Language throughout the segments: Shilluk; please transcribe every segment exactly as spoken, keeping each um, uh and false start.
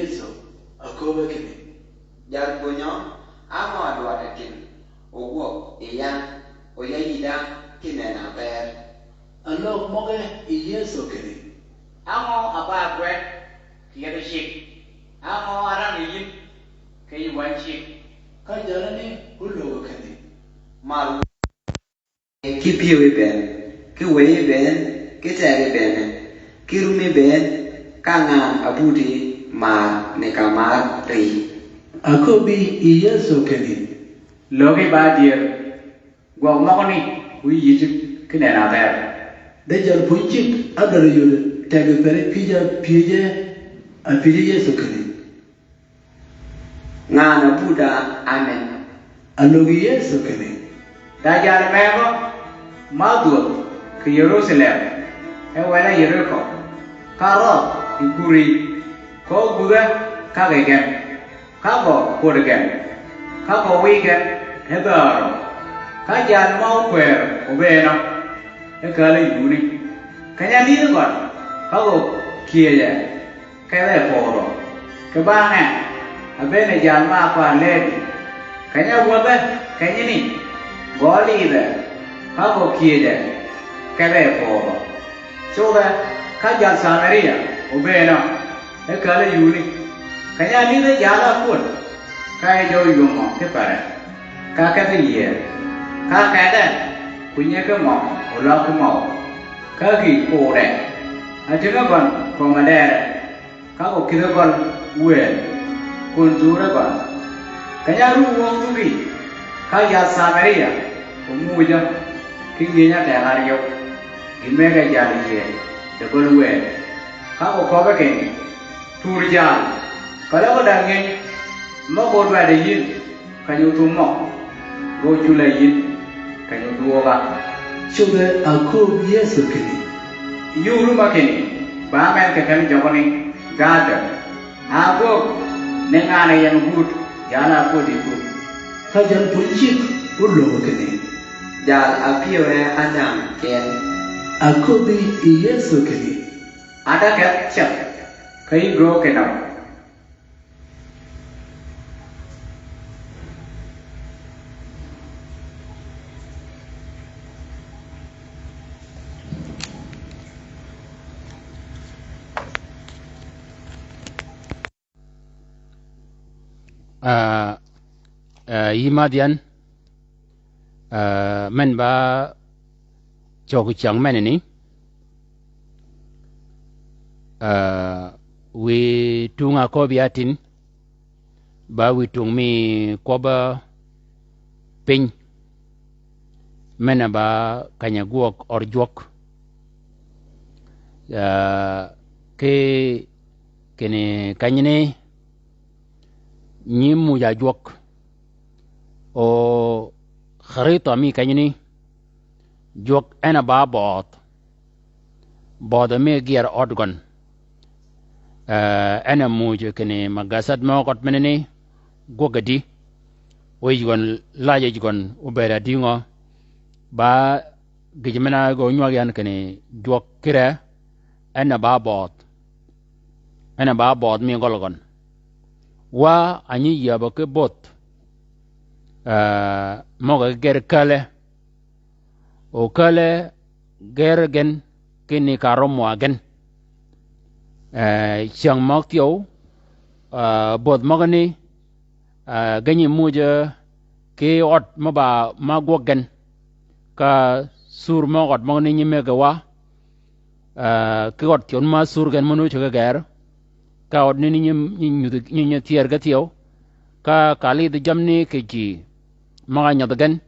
Yëso, aköbbe kinni, Jalpwönyø, á ngø adwaddi tïm ogwøg yi yan, o ya yïda ki nena bër? Alög møge yi Yëso kinni, Á ngø aba gwed kì yethi cigg? Á ngø arangi yïn ki yï wänyi cigg? Ka jalani ólögø kinni, Mar wïyi ki pyëwi bënn, ki wëyi bënn, ki tegi bënn, ki rumi bënn, ka ngan abudi mar ni ka mar rii. Aköbbi yi Yëso kinni, Löggi ba dyër, gwøg møgø ni, wïyi yïti ki nena bër. De jalpwönyi cigg áder yode tegi peri pyëj-a pyëje, apyëje Yëso kinni, Ngan abuda amen? Alöggi Yëso kinni, Da jal megø ma dhwödh kì Yerusaalem, e wela Yeriko, ka rødh yi kuri, ka ógudhe kaggi gen, ka gø kwöddi gen, ka gø wïy gen e dhäärø, ka jal ma ókwër obëënø, e kääl-a yuni. Keny-a lidhi gøn ka gø kyëje kedhe pödhø, kì bang en, abendi jal ma ákwar lëëdi. Keny-a wädhe kenyini, gø lidhe ka gø kyëje kedhe pödhø. Cudhe ka jal Samariya obëënø, e kääl-a yuni. Keny-a lidhi jal-a ákwöd, ka yij-a óywöngø ki pere, ka kedhi yïër, ka kedhe kwinye ki møg oløg ki møg, ka gï kudde. Atïnge gøn kömi dere, ka gø kïdhe gøl wëël, kun dhurre gøn. Keny-a áru wöng dhuggi, ka jal Samariya omuujø ki ngyëny-a tek aryeu, gï mëggi jal yïër de gøl wëël. Ka gø köbbe kinni, Tur jal, keløg da ngyëny møg-a ódwaddi yïn, keny-a óthum møg, ge ócul-a yïn, keny-a ódwöög-a. Cudhe áköbbi Yëso kinni, Yï orumø kinni, ba men kì kenni jøgø ni, Gaadø, ágöög ni ngan-a yem gud, jal-a ákwöddi gud. Ka jalpwönyi cigg ólögø kinni, Jal apyëwe ánäng ken. Aköbbi yi Yëso kinni, Ádaketh ceth, ka yï göög kinø. Ah, ah, yï madh yan, ah, men ba cøg cyäng menani, ah, wiy tung-a áköbbi ya tïn, ba wiy tung mi kwøbb-a piny, men-a ba kany-a gwøg ød jwøk. Ah, ki kinni kenyani nyi muuj-a jwøk. O kritho mi kenyani, jwøk en a ba bøødh. Bøødh mi gyër ød gøn. Eh, en a muuj kinni ma gasad mø gøt menani, gwøg a di. O yij gøn, laj yij gøn, obëëd a di ngø. Ba gïj men-a gø nywag yan kinni jwøk kire, en a ba bøødh. En a ba bøødh mi gøl gøn. Wa a nyi yäbø ki bödh, eh, møg-a ger käle. O käle ger gen kinni ka rømwa gen. Eh, cyäng møg thyew, eh, bödh møgani, eh, ge nyi muuj ki ød mø ba ma gwøg gen. Ka sur mø ød møgani nyi mëggi wa, eh, ki ød thyew ma sur gen mø nuuj ki gër. Ka ød ni nyi, nyi nyudhi, nyi, nyi thyer ge thyew. Ka, ka lidh jamni kì ji møg-a nyødh gen.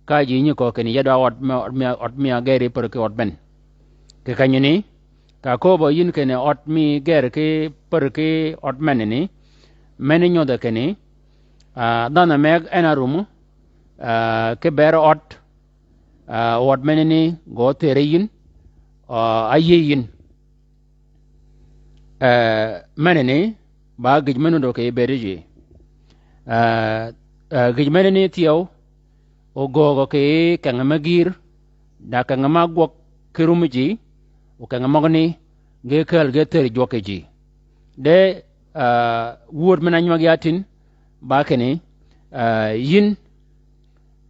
Ka ji nyi köög kinni ya dwa ød mi, ød mi, ød mi a geri pär ki ød men. Kì kenyani, ka kööbø yïn kinni ød mi ger ki pär ki ød menani, meni nyodhe kinni, ah, dhanhø meg en a rum, ah, ki ber ød, ah, ød menani gø thyer yïn, ah, a yïëy yïn. Eh, menani, ba gïj me nuddø kì bëëdi ji. Eh, eh, gïj menani thyew, ogöögø kì keng me gïïr, da keng ma gwøg ki rum ji, o keng møgani, ge käl ge thyer jwøk kì ji. De ah, wud men-a nywag ya tin, ba kinni, ah, yïn,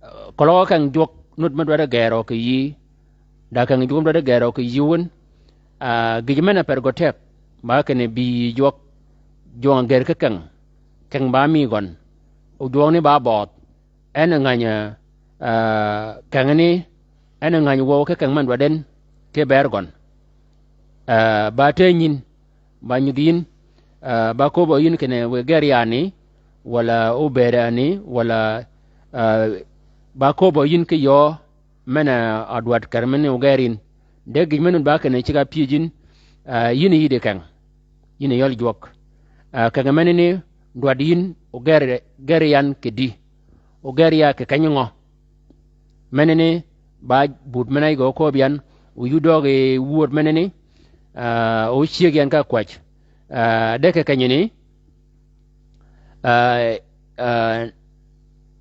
ah, keløg keng jwøk nuti me dwaddi gerø kì yïí, da keng jwøk me dwaddi gerø kì yïí wun, ah, gïj men-a per gø teg, ba kinni bï yï jwøk, jwøng-a ger ki keng, keng ba mi gøn, o jwøk ni ba bøødh, en ngäny, ah, keng ni, en ngäny wøw ki keng men dwaddi en, ki ber gøn. Ah, ba tëny yïn, ba nyudhi yïn, ah, ba köbbø yïn kinni wiy ger ya ni, walà obëëd ya ni, walà, ah, ba köbbø yïn ki yöö, men-a, ah, dwaddi ker men-a oger yïn. De gïj men-a ba kinni ceg-a pyëj yïn, ah, yïn yïddi keng. Yïn yøl jwøk. Ah, keng men-a ni dwaddi yïn oger, ger yan kì dï. Oger ya kì keny ngø. Men-a ni ba but men-a yï gø kööb yan, o yuddi døøg yi wud men-a ni, ah, o cyëg yan ka kwäj. Ah, de kì kenyi ni, ah, ah,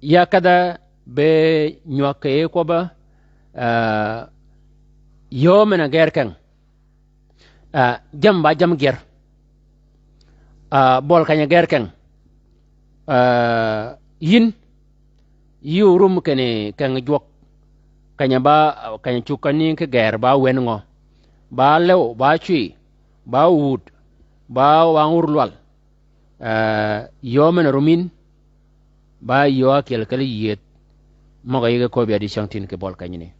ya kedha be nywag kì yi kwøbb-a, ah, yöö men-a ger keng. Ah, jammì ba jammì ger. Ah, bøli keny-a ger keng. Ah, yïn, yï orum kinni keng jwøk. Keny-a ba, keny-a cuggi kenni ki ger ba wen ngø. Ba lew, ba cwi, ba wud, ba wang wur lwal. Ah, yöö men-a rum yïn, ba yöö ákyel kelli yïëdh. Møg-a yï ge köbbi ya dicäng tin kì bøli kenyani.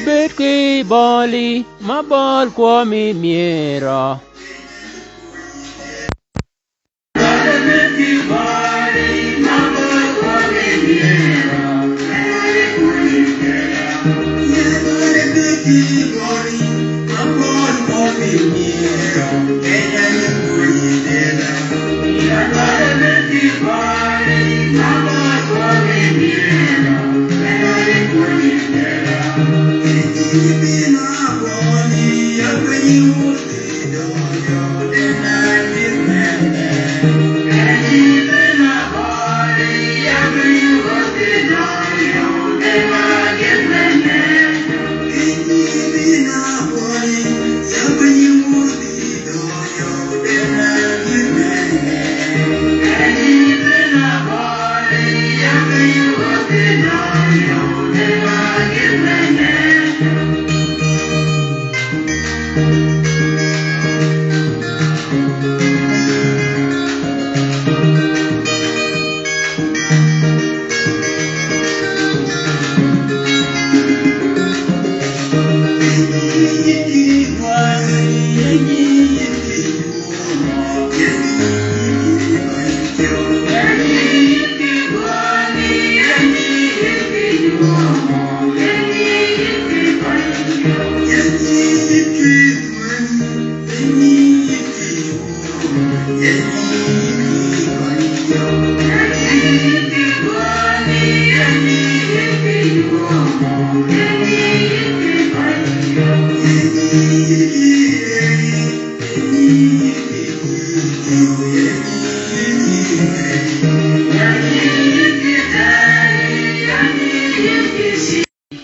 Bed ki bøli, ma bøl kwømi myero.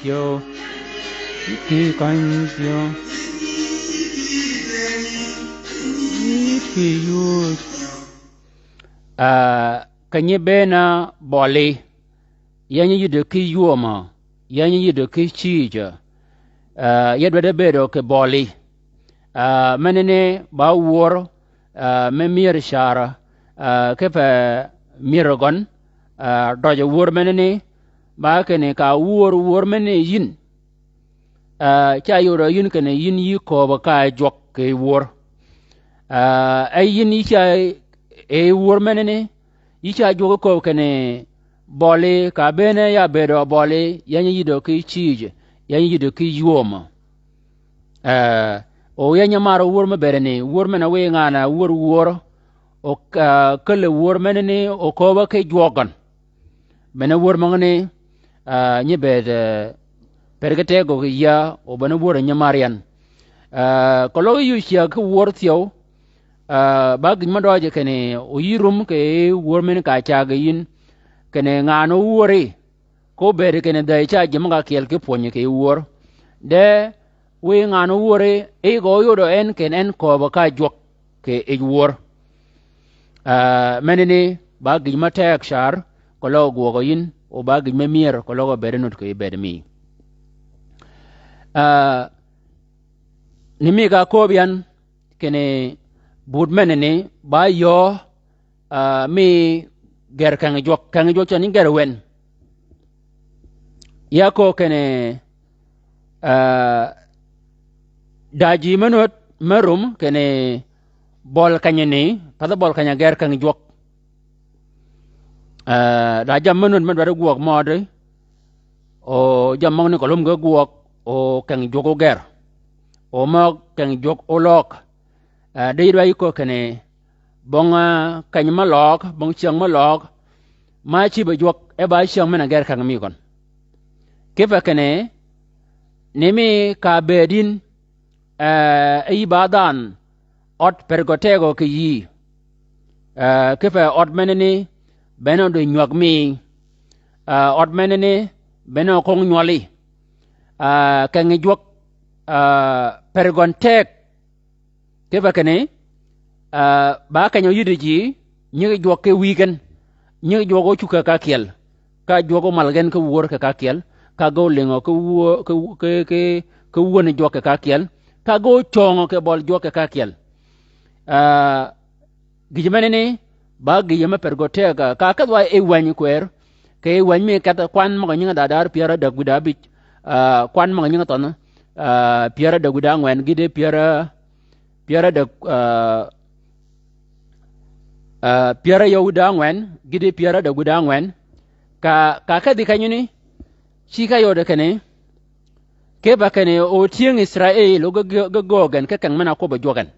Yo. Ki kany yo. Ki yo. Ah, keny-a bëën-a bøli, ya nyi yïddi ki ywöömø, ya nyi yïddi ki cïïjø, ah, ya dwaddi bëëdø kì bøli. Ah, menani ba wör, ah, me myër carø, ah, kipe myër gøn, ah, døjø wör menani, ba kinni ka wör, wör menani yïn. Ah, ca yodø yïn kinni yïn yï kööbø ka jwøk kì wör. Ah, e yïn yï ca e wör menani, yï ca jwøk kööb kinni bøli, ka bëën-a ya bëëdø bøli, ya nyi yïddi ki cïïjø, ya nyi yïddi ki ywöömø. Ah, O ya nyamar wör me bëëdani, wör men-a wiy ngan-a wör wör, o, ah, käl-a wör menani, o kööbø ki jwøk gøn. Bene wör møgani, ah, nyi bëëd, eh, per ki tegø kì yïa, o bene wör nyamar yan. Ah, keløg yï cyäg ki wör thyew, ah, ba gïj me døøjø kinni, o yï rum kì wör men ka caggi yïn, kinni ngan-a wöri, ko bëëd kinni dhäy ca ji møg-a kyel ki pwönyi kì wör. De wiy ngan-a wöri, i gø óyodø en kinni en kööbø ka jwøk kì yij wör. Ah, menani, ba gïj me teg car, keløg gwøgø yïn, o ba gïj me myër, keløg bëëd nud kì bëëd mi. Ah, ni mi ka kööb yan, kinni but menani, ba yöö, ah, mi gër keng jwøk, keng jwøk cøn ni gër wen. Ya köög kinni, ah, da ji me nöt me rum kinni bøl kenyani, path bøl keny-a gër keng jwøk. Ah, da jammì me nöt me dwaddi gwøg mødi, o jammì møgani keløm ge gwøg, o keng jwøk óger. O møg keng jwøk óløøg. Ah, di dwaddi yï köög kinni, bong, ah, keny me løøg, bong cyäng me løøg, ma cïb-a jwøk, e ba cyäng men-a gër keng mi gøn. Kipe kinni, ni mi ka bëëd yïn, eh, e yï ba dhanhø ød per gø tegø kì yïí. Eh, kipe ød menani, bene odø nywäg mi. Eh, ød menani, bene okong nywøli. Eh, keng jwøk, eh, per gøn teg, kipe kinni, ah, ba keny-a óyïddi ji, nyigi jwøk ki wïy gen, nyigi jwøk ócuggi kì ka kyel, ka jwøk ómal gen ki wör kì ka kyel, ka ge ólïngø ki wö-, ki, ki, ki, ki wöni jwøk kì ka kyel, ka ge ócöngø kì bøl jwøk kì ka kyel. Ah, gïj menani, ba gïj me per gø teg, ka kedh wa yi wänyi kwër, kì yij wänyi mi kedh kwan møg-a nyingi da dar pyär ádäg wïdá ábïj, ah, kwan møg-a nyingi thønh, ah, pyär ádäg wïdá ángwen, gïti pyär, pyär ádäg, ah, ah, pyär áryew wïdá ángwen, gïti pyär ádäg wïdá ángwen. Ka, ka kedhi kenyani, ci ka yode kinni, kipe kinni o tyëng Israil, o ge, ge, ge göög gen ki keng men-a kwøbb-a jwøk gen.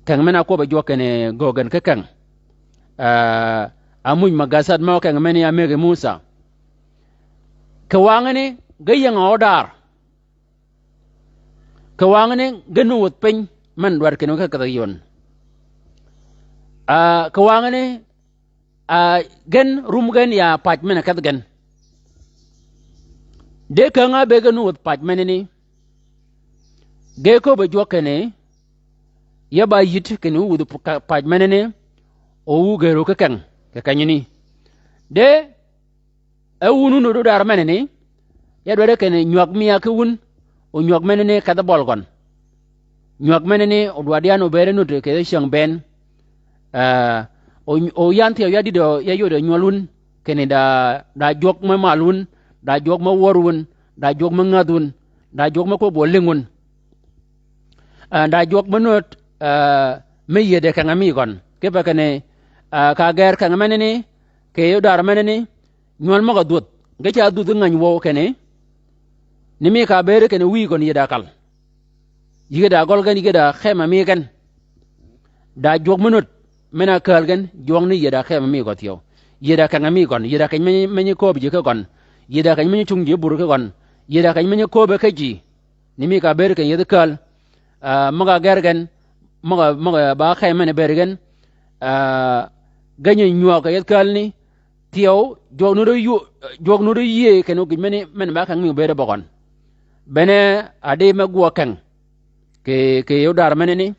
Keng men-a kwøbb-a jwøk kinni göög gen ki keng. Ah, amuj ma gasad mø keng meni amëggi Musa. Kì wangani, ge ying-a ódar. Kì wangani, ge nuuth piny, men dwaddi kinni ki kedhi yï yön. Ah, kì wangani, ah, gen rum gen ya pac men-a kedhi gen. De käng-a be gen wuth pac menani. Ge köbb-a jwøk kinni, ya ba yït kinni wu wuth p-, ka-, pac menani, o wu gërø ki keng, kì kenyani. De, e wun wun ódu dar menani, ya dwaddi kinni nywäg mi ya ki wun, o nywäg menani kedhi bøl gøn. Nywäg menani odwaddi yan obëëd nud kì yij cyäng bënn. Ah, o, o yan thyew ya dïdø ya yodø nywøl wun, kinni da, da jwøk me mal wun, da jwøk me wör wun, da jwøk me ngadh wun, da jwøk me kwøb-a ólïng wun. Ah, da jwøk me nöt, ah, me yïëde keng-a mi gøn. Kipe kinni, ah, ka gër keng menani, kì yij odar menani, nywøl møg-a dhwödh, ge ca dhwödh ngäny wøw kinni, ni mi ka bëëd kinni wïy gøn yïddi akal. Yïge da gøl gen, yïge da kema mi gen. Da jwøk me nöt, men-a kääl gen, jwøk ni yïddi kema mi gø thyew. Yïddi keng-a mi gøn, yïddi keny menyi, menyi kööb ji ki gøn. Yïddi keny menyi cung ji bur ki gøn. Yïddi keny menyi kööbe ki ji. Ni mi ka bëëd kinni yïdhi kääl. Ah, møg-a gër gen, møg-a, møg-a ba kema men-a bëëd gen. Ah, genyi nywäg kì yij kääl ni, thyew, jwøk nuti yï, jwøk nuti yïëy kinni gïj meni, men ba keng mi obëëd bøgøn. Bene adi me gwøg keng. Kì, kì yij odar menani,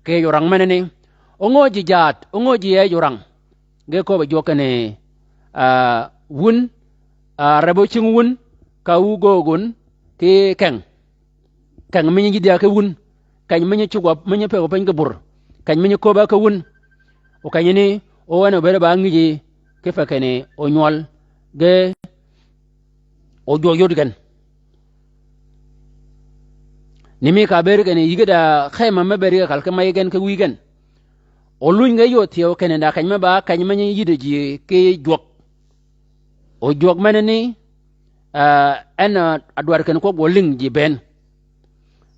kì yij orang menani. Óngø ji jaat, óngø ji yij orang. Ge köbb-a jwøk kinni, ah, wun, ah, rebø cing wun, ka wu göög wun, ki keng. Keng menyi yïddi ya ki wun. Keny menyi cugg-a, menyi pëgg-a piny ki bur. Keny menyi köbb-a ki wun. O kenyani, o en obëëd ba ngïji, kipe kinni, o nywøl, ge, o jwøk yod gen. Ni mi ka bëëd kinni, yïge da kema me bëëd kì kal ki may gen ki wïy gen. O luny ge yod thyew kinni da keny me ba, keny menyi yïddi ji ki jwøk. O jwøk menani, ah, en, ah, adwaddi kinni kwøb-a ólïng ji bënn.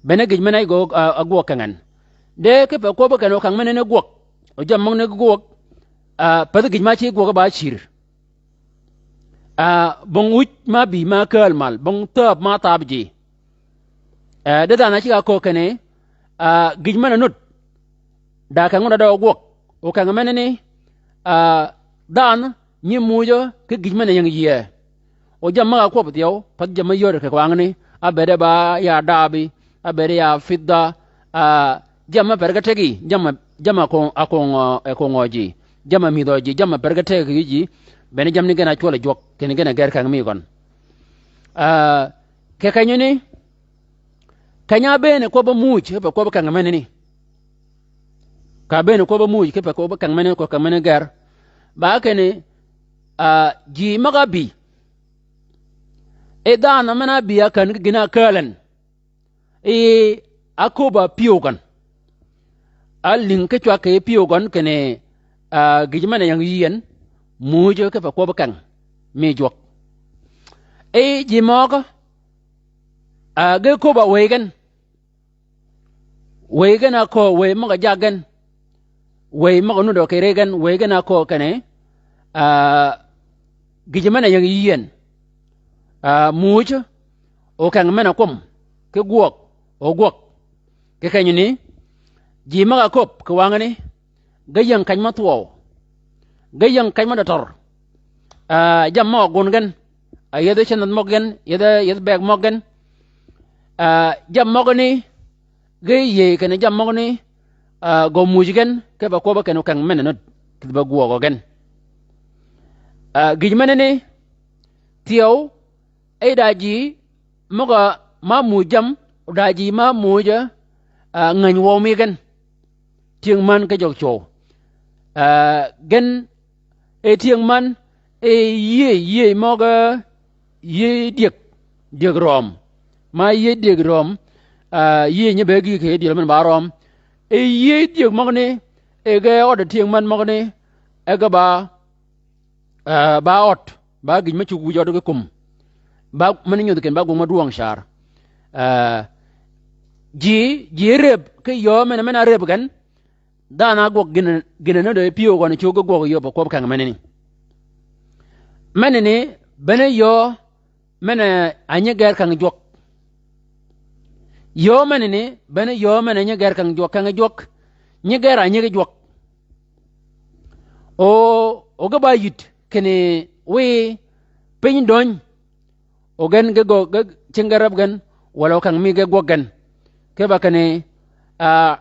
Bene gïj men-a ágwøg, a, ágwøg keng en. De kipe kwøbbi kenni okang menani gwøg. O jammì møgani gwøg, a, pädhi gïj ma ci gwøg ba cïr. A, bong wïj ma bï ma kääl mal, bong thäb ma thab ji. E, de dhanhø a ceg-a köög kinni, a, gïj men-a nud. Da keng wun-a dø ogwøg. Okeng menani, a, dhanhø nyi muuj-a ki gïj men-a ying yïëy. O jammì møg-a kwøbbi thyew, path jammì yöddi kì kwangani, ábëëde ba ya dahabi, ábëëde ya fidha, a, jammì per ge teg yi, jammì, jammì a köng, a köng, a köng ji, jammì a mïdhø ji, jammì per ge teg yi ji, bene jammì ni gen a cwøl yi jwøk, kinni gen a ger keng mi gøn. A, kì kenyani, keny-a ábëën kwøbbi muuj, kipe kwøbbi keng menani. Ka ábëën kwøbbi muuj, kipe kwøbbi keng menani, kwøbbi keng menani ger. Ba kinni, a, ji møg-a ábï. E dhanhø men-a ábï a kän ki gïn-a ákääl en. E áköbbi pyëw gøn. Álïng ki cwag kì pyëw gøn kinni, a, gïj men-a ying yïëy en, muuj kipe kwøbbi keng mi jwøk. E ji møgø, a, ge köbbi wëy gen. Wëy gen a köög, wëy møg-a jag gen. Wëy møg-a nuddø kì ri gen, wëy gen a köög kinni, a, gïj men-a ying yïëy en. A, muuj, okeng men-a kwøb, ki gwøg, ogwøg. Kì kenyani, ji møg-a köbbi kì wangani, ge ying keny mø thwøw. Ge ying keny mø dø tør. A, jammì møg-a gun gen, a, yethi cenhøth møg gen, yethi, yethi beg møg gen. A, jammì møgani, ge yïëy kinni jammì møgani, a, gø muuj gen, kipe kwøbbi kinni okeng men-a nud, kì dhi be gwøgø gen. A, gïj menani, thyew, e da ji møg-a ma muuj jammì, o da ji ma muuj, a, ngäny wøw mi gen. Tyëng männ ki jøg cwøw. A, gen, e tyëng männ, e yïëy, yïëy møg-a, yïëy dyëg, dyëg röm. Ma yïëy dyëg röm, a, yïëy nyi be gïï kì dyël men ba röm. E yïëy dyëg møgani, e ge ød tyëng männ møgani, e ge ba, a, ba ød, ba gïj me cuggi wïj ød ki kum. Ba men nyudhi kinni ba gwøg ma dwøng car. A, ji, ji rëb, ki yöö men, men-a rëb gen, dhanhø ágwøg gïn, gïn-a nuddø pyëw gøn cuggi gwøg yöö pe kwøb keng menani. Menani, bene yöö, men-a nyi ger keng jwøk. Yöö menani, bene yöö men-a nyi ger keng jwøk, keng jwøk, nyi ger a nyigi jwøk. O, o ge ba yïd, kinni wiy, piny döny, o gen ge gø, ge cingi ge reb gen, walà okang mi ge gwøg gen. Kipe kinni, a,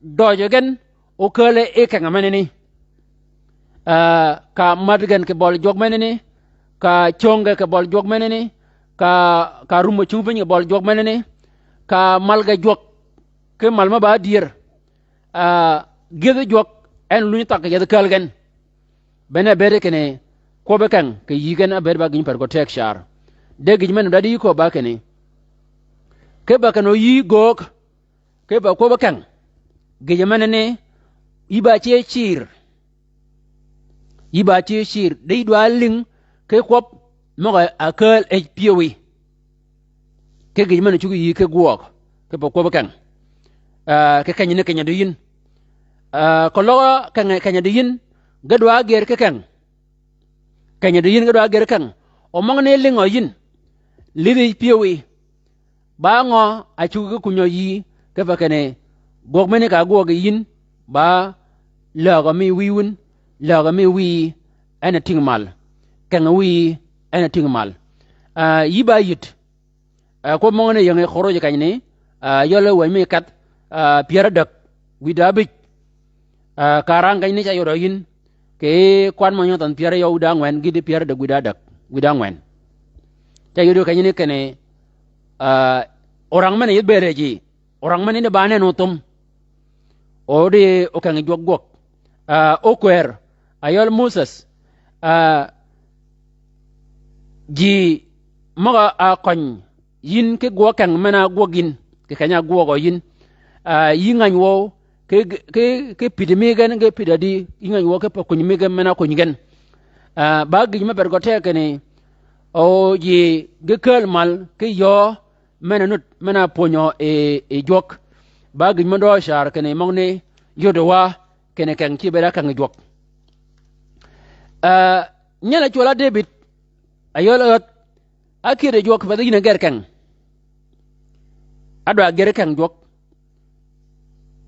døjø gen, okääl e keng menani. A, ka mäd gen kì bøli jwøk menani, ka cöng ge kì bøli jwøk menani, ka, ka rumø cungi piny kì bøli jwøk menani, ka mal ge jwøk, ki mal me ba dyër. A, gyëdhi jwøk, en lunyi thak kì yethi kääl gen. Bene bëëd kinni, kwøbbi keng, kì yï gen ábëëd ba gïny per gø teg car. De gïj men-a dwaddi yï köbba kinni. Kipe kinni o yï göög, kipe kwøbbi keng. Gïjø menani, yï ba ce cïr. Yï ba ce cïr, de yï dwa lïng, ki kwøb, møg-a kääl e pyëwí. Ki gïj men-a cuggi yï ki gwøg, kipe kwøbbi keng. A, ki kenyani kenyø di yïn. A, keløg keng, kenyø di yïn, ge dwa gër ki keng. Kenyø di yïn ge dwa gër keng. O møgani lïngø yïn. Lïdhi pyëwí. Ba ngø a cuggi ki kunyø yï, kipe kinni, gwøg meni ka gwøg yi yïn, ba lägø mi wiy wun, lägø mi wiy, en a tïng mal. Keng wiy, en a tïng mal. A, yï ba yïd. A, kwøb møgani yingi Kuruj kenyani, a, yøl wäny mi kedh, a, pyär ádäg, wïdá ábïj. A, ka rang kenyani ca yodø yïn, kì kwan mø nyodhøn pyär yøw wïdá ángwen, gïti pyär ádäg wïdá ádäg, wïdá ángwen. Ca yodø kenyani kinni, a, orang men-a yï bëëde ji, orang men-a di ba nenni othum. O di okeng jwøk gwøg. A, okwër, a yøl Moses, a, ji møg-a køny yïn ki gwøg keng men-a gwøg yïn, kì keny-a gwøgø yïn. A, yï ngäny wøw, ki, ki, ki pïddi mi gen, ki pïddi adi, yï ngäny wøw ki pa kuny mi gen men-a kuny gen. A, ba gïj me per gø teg kinni, o ji ge kääl mal, ki yöö, men-a nud, men-a pwönyø yi, yi jwøk. Ba gïj mø døø car kinni møgani yod wa kinni keng cï bëëd a keng jwøk. Nyel a cwøl a Debïd, a yøl ädh, a kyëddi jwøk pathi yïn a gër keng. A dwa gër keng jwøk.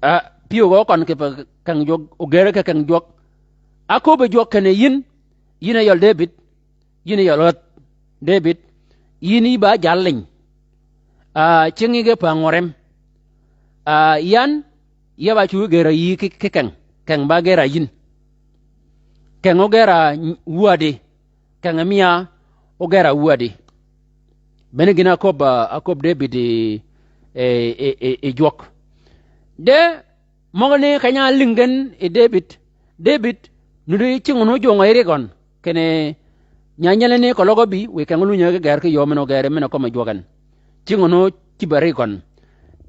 Aa, pyëw gø køn kipe keng jwøk, ogër ke keng jwøk. A köbbi jwøk kinni yïn, yïn a yøl Debïd, yïn a yøl ädh Debïd, yïn yï ba jal liny. Aa, cinggi ge pa ngwørem. Aa, yan, ya ba cuggi gër a yï ki, ki keng, keng ba gër a yïn. Keng ogër a wäddi, keng miya ogër a wäddi. Bene gïn a köbb, a köbb Debïd yi, yi, yi, yi, yi jwøk. De møgani keny-a álïng gen yi Debïd, Debïd, nuddi cingø nu jwøngø yi ri gøn, kinni nya nyelani keløg ábï, wiy keng ólunyi ki gër ki yöö men ogër, men a kømmi jwøk en. Cingø nu cïb a ri gøn.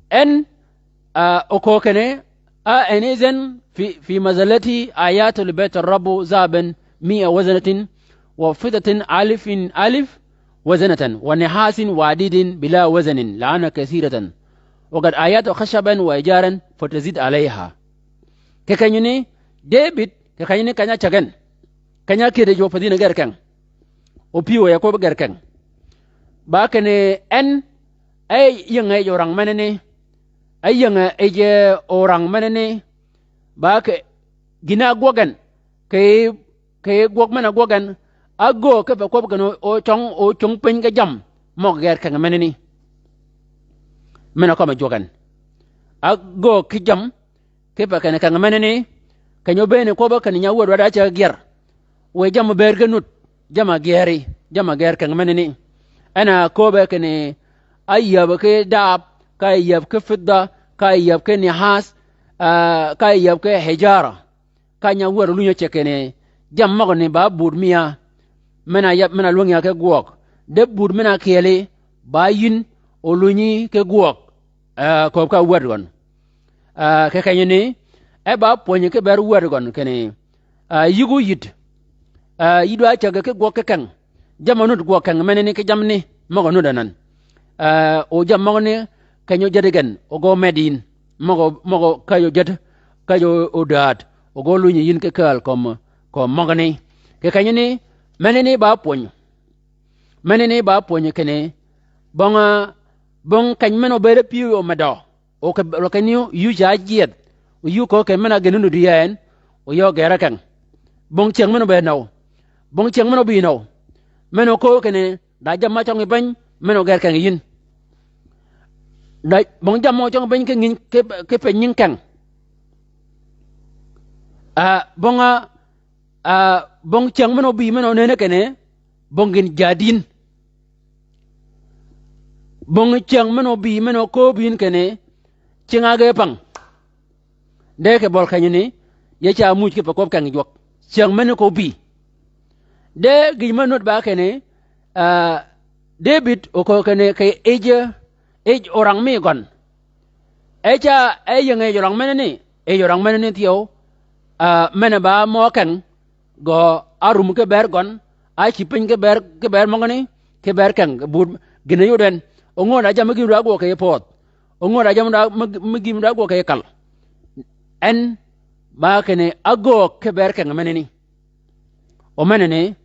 En, aa, oköö kinni, a eni idhen fi, fi mazallati ayatu li bait ar-Rabb zahaban mi'a wazanatin, wa fiddatin alfin alf wazanatan, wa nihasin wa hadidin bila wazanin, la'anna kathiratan, wa qad ayatu khashaban wa hijaran fatazid alayha. Kì kenyani, Debïd, kì kenyani keny-a cäg en. Keny-a kyëddi jwøk pathi yïn a gër keng. O pyëw ya kwøbbi gër keng. Ba kinni en, e ying-a yij orang menani. E ying-a yij orang menani. Ba kì gïn-a ágwøg en. Kì, kì gwøg men-a ágwøg en. Ágöög kipe kwøb kinni o, o cøng, o cøng piny ki jammì møg-a gër keng menani. Men-a kømmi jwøk en. Ágöög ki jammì kipe kinni keng menani, keny-a óbëën kwøbbi kinni nya wäd wa da ceg gyër. Wiy jammì bëëd ki nud, jamm-a gyëri, jamm-a gër keng menani. En a köbbe kinni áyäb ki dahab, ka áyäb ki fidda, ka áyäb ki nihas, aa, ka áyäb ki hijara. Ka nya wäd ólunyi ce kinni, jammì møgani ba bud miya, men-a ya, men-a lwängi ya ki gwøg. De bud men-a kyeli, ba yïn ólunyi ki gwøg. Aa, kööb ka wäd gøn. Aa, kì kenyani, e ba pwönyi ki bër wäd gøn kinni, aa, yïg óyïd. Aa, yï dwa cäggi ki gwøg ki keng. Jamm-a nud gwøg keng menani ki jammì ni, møg-a nud anan. Aa, o jammì møgani, keny-a ójäddi gen, o gø med yïn. Møg-a, møg-a käjj ójäd, käjj ódääd, o gø lunyi yïn ki kääl kömi, kömi møgani. Kì kenyani, menani ba pwönyi. Menani ba pwönyi kinni, bong, bong keny men-a óbëëd pyëw omedø. O kì, o kì ni yuu ca ájyëdh. O yuu köög kinni men-a gïn nud yi en, o yø gër keng. Bong cyäng men-a óbëëd nøw. Bong cyäng men-a óbï nøw. Men-a óköög kinni, da jammì ma cøng yi piny, men-a ógër keng yïn. Da, bong jammì ma cøng yi piny ki ngïny, ki, ki piny nying keng. Aa, bong a, aa, bong cyäng men-a óbï men-a ónëne kinni, bong gïn jadïn. Bong cyäng men-a óbï men-a ókööb yïn kinni, cing-a ge päng. De kì bøl kenyani, ye ca muuj kipe kwøb keng jwøk. Cyäng men-a köbbi. De gïj me nud ba kinni, aa, Debïd oköög kinni kì yij, yij orang mi gøn. E ca, e ying-a yij orang menani, yij orang menani thyew, aa, men-a ba mø keng, gø árum ki bër gøn, ácïb piny ki bër, ki bër møgani, ki bër keng, bud, gïn-a yod en, o ngöö da jammì gïn dwa gwøg kì yij pödh. O ngöö da jammì dwa, mi, mi gïn dwa gwøg kì yij kal. En, ba kinni, ágöög ki bër keng menani. O menani,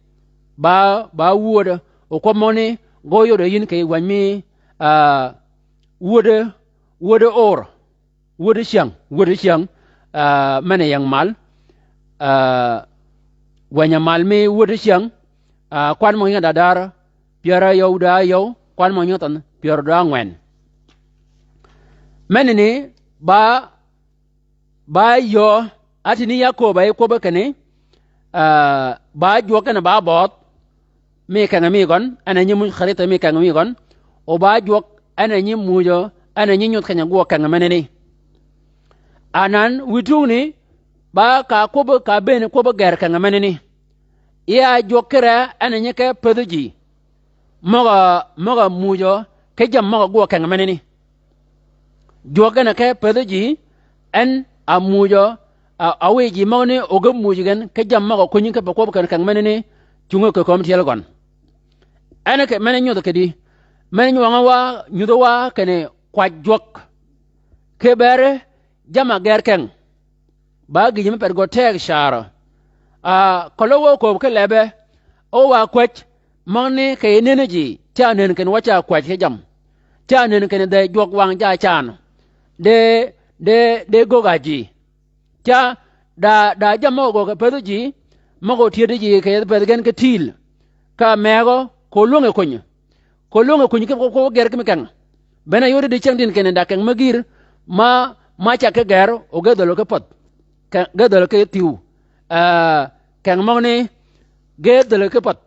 ba, ba wödø, o kwøb møgani, gø yodø yïn kì yij wäny mi, aa, wödø, wödø or. Wöddi cyäng, wöddi cyäng, aa, men-a ying mal, aa, wäny-a mal mi wöddi cyäng, aa, kwan mø nying dadar, pyär áyøw da áyøw, kwan mø nying thønh, pyär da ángwen. Menani, ba, ba yø, áti ni ya kööb-a yi kwøbbi kinni, aa, ba jwøk en ba bøødh, mi keng mi gøn, en a nyi muuj kharita mi keng mi gøn, o ba jwøk, en a nyi muujø, en a nyi nyudh keny-a gwøg keng menani. Anan, wïtungni, ba ka kwøbbi, ka bëëni kwøbbi gër keng menani. Ya jwøk kire, en a nyi ke pädhi ji. Møg-a, møg-a muujø, ki jammì møg-a gwøg keng menani. Jwøk gen-a ke pädhi ji, en a muuj, a, a wiy ji møgani o ge muuj gen, ki jammì møg-a kunyi kipe kwøb keng, keng menani, cungi kì kömi tyel gøn. En kì men-a nyudh kidi, Men nywøngø wa, nyudhø wa kinni kwäj jwøk. Ki beri jamm-a gër keng. Ba gïjø me pet gø teg carø. A, keløg wa kööb ki lebbe, o wa kwäj, møgani kì yij nënni ji, ca nënn kinni wa ca kwäj ki jammì. Ca nënn kinni dhe jwøk wang ja can. De, de, de gögg-a ji. Ca, da, da jammì møg-a gögg kì pädhi ji, møg-a ótyëddi ji kì yethi pädhi gen ki tiil. Ka mëgø, ko lwänge kuny. Ko lwänge kuny ki ko, ko gër ki mi keng. Bene yodi di cyängtïn kinni da keng me gïr, ma, ma cag ki gër, o ge dhöl ki pädh. Keng, ge dhöl ki thïw. Ee, keng møgani, ge dhöl ki pädh.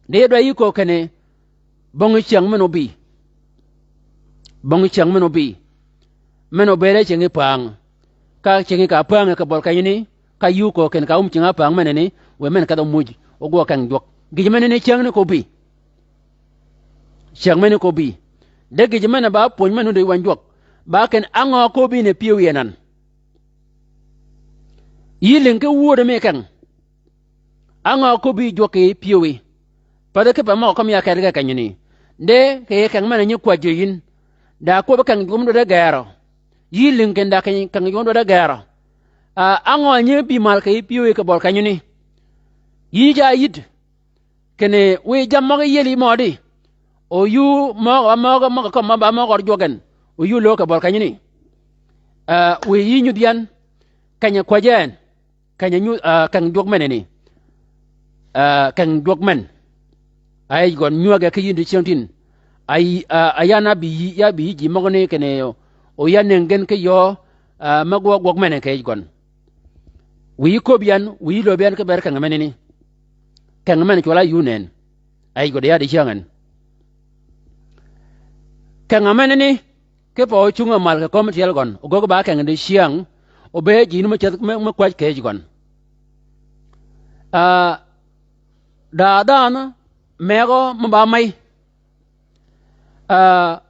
Di dwa yï köög kinni, bong cyäng men óbï. Bong cyäng men óbï. Men óbëëd e cyëngi päng. Ka cyëngi ka päng kì bøl kenyani, ka yï köög kinni ka wum cyëng-a päng menani, wiy men kedh-a muuj, o gwøg keng jwøk. Gïj menani cyängni ko bï. Cyäng meni ko bï. De gïj men ba pwöny men nuti wänyi jwøk. Ba kinni á ngø ko bï ni pyëwí anan. Yï lïng ki wöödi mi keng. Á ngø ko bï jwøk kì pyëwí. Pädhi kipe møg-a kømmi ya keti ki kenyani. De kì yij keng men-a nyi kwäjji yïn. Da kwøbbi keng jwøk mø dwaddi gërø. Yï lïng kinni da keny, keng jwøk mø dwaddi gërø. A, á ngø nyi bï mal kì pyëwí kì bøl kenyani. Yï ca yïd. Kinni wiy jammì møg-a yiel yï mødi. O yï møg-a, møg-a, møg-a kømmi ba møg-a ød jwøk gen. O yï löög kì bøl kenyani. A, wiy yï nyudh yan. Keny-a kwäjji en. Keny-a nyu, a, keng jwøk menani. A, keng jwøk men. A yij gøn nywäg-a ki yïn di cyängtïn. A, a, a yan a bï yï, ya bï yï ji møgani kinni o, o ya nëngi gen ki yöö, a, me gwøg gwøg men kì yij gøn. Wiy yï köbbi yan, wiy yï löbbi yan ki beri keng menani. Keng men cwøl-a yï ónën. A yij gø di ya di cyäng en. Keng-a menani, kipe ócung-a mal kì kömi tyel gøn, o göggi ba keng di cyäng, o be ji ni me ceth me, me kwäj kì yij gøn. A, da dhanhø, mëgø me ba mey. A,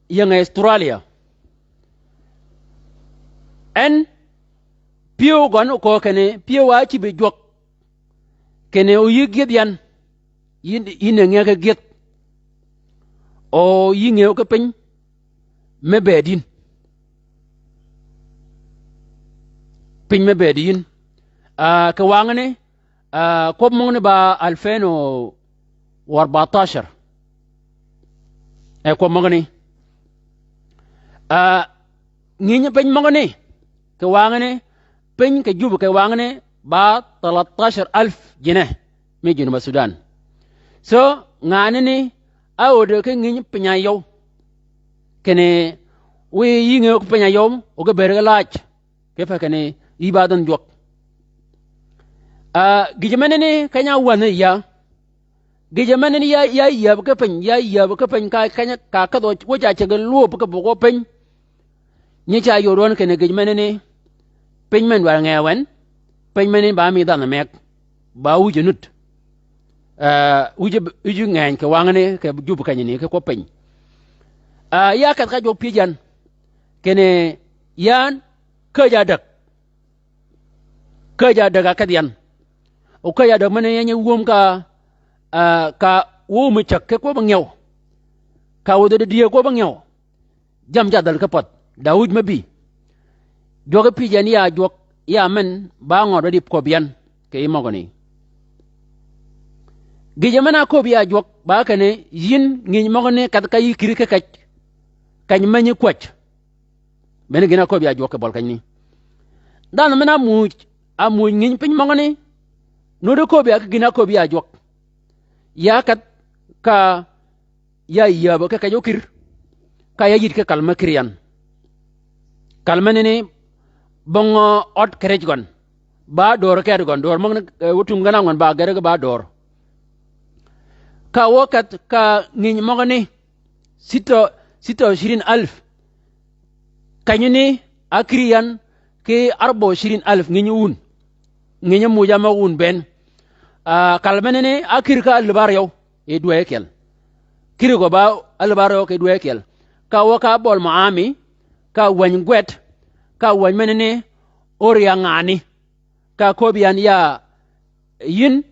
ying-a Australia. En, pyëw gøn o köög kinni, pyëw-a ácïb yi jwøk. Kinni o yï gyëdh yan, yï, yï nëngi ki gyëdh. O yï ngëw ki piny, me bëëd yïn. Piny me bëëd yïn. A, kì wangani, a, kwøb møgani ba alfen o arbatacar. E kwøb møgani. A, ngïnyi piny møgani, kì wangani, piny kì jub kì wangani, ba talatacar alf jine, mi Junub Sudan. So, nganani, a ódø ki ngïnyi piny-a yøw. Kinni, wiy yï ngëw ki piny-a yøw, o ge bëëd ki laaj. Kipe kinni, yï ba dhanh jwøk. A, gïjø menani, keny-a wänhi ya. Gïjø menani ya, ya yäb ki piny, ya yäb ki piny ka, keny-a ka kedh-a wø ca ceg lwöb kì bøg wø piny. Nyi ca yod wøn kinni gïj menani, piny men dwaddi ngee wen, piny menani ba mi dhanhø meg, ba wïj-a nud. A, wïj-a, wïj-a ngeny kì wangani, kì jub kenyani, kì kwøb piny. A, ya kedh ka jwøk pyëj yan, kinni yan käjj-a ádäg. Käjj-a ádäg a kedh yan. O käjj-a ádäg men-a ya nyi wöm ka, a, ka wøw mi cäg ki kwøb-a ngew. Ka wädhi di dyëëg kwøb-a ngew. Jammì ca dhäl ki pädh. Da wïj me bï. Jwøk pyëj yan ya jwøk, ya men, ba ngø dwaddi kwøb yan, kì yij møgani. Gïjø men-a köbbi ya jwøk, ba kinni, yïn ngïnyi møgani kedh ka yï kïr ki keny. Keny me nyi kwäj. Bene gïn-a köbbi ya jwøk kì bøl kenyani. Dhanhø men-a muuj, a muuj ngïnyi piny møgani. Nuti köbbi ya ki gïn-a köbbi ya jwøk. Ya kedh ka ya yäbø ki keny ókïr. Ka ya yïd ki kal me kïr yan. Kal menani bong, a, ød kì rij gøn. Ba döör kedi gøn, döör møgani, e, wø tung gen-a ángwen ba geri ki ba döör. Ka wø kedh ka ngïnyi møgani, sitta, sitta wa ishirin alf. Kenyani, a kïr yan, ki arba wa ishirin alf ngïnyi wun. Ngïnyi muuj-a møg wun bënn. A, kal menani, a kïr ka álïb áryew, yi dwäy ákyel. Kïr gø ba álïb áryew ki dwäy ákyel. Ka wø ka bøl mø ami, ka wäny gwed, ka wäny menani, óri ya ngani. Ka köbbi yan ya yïn,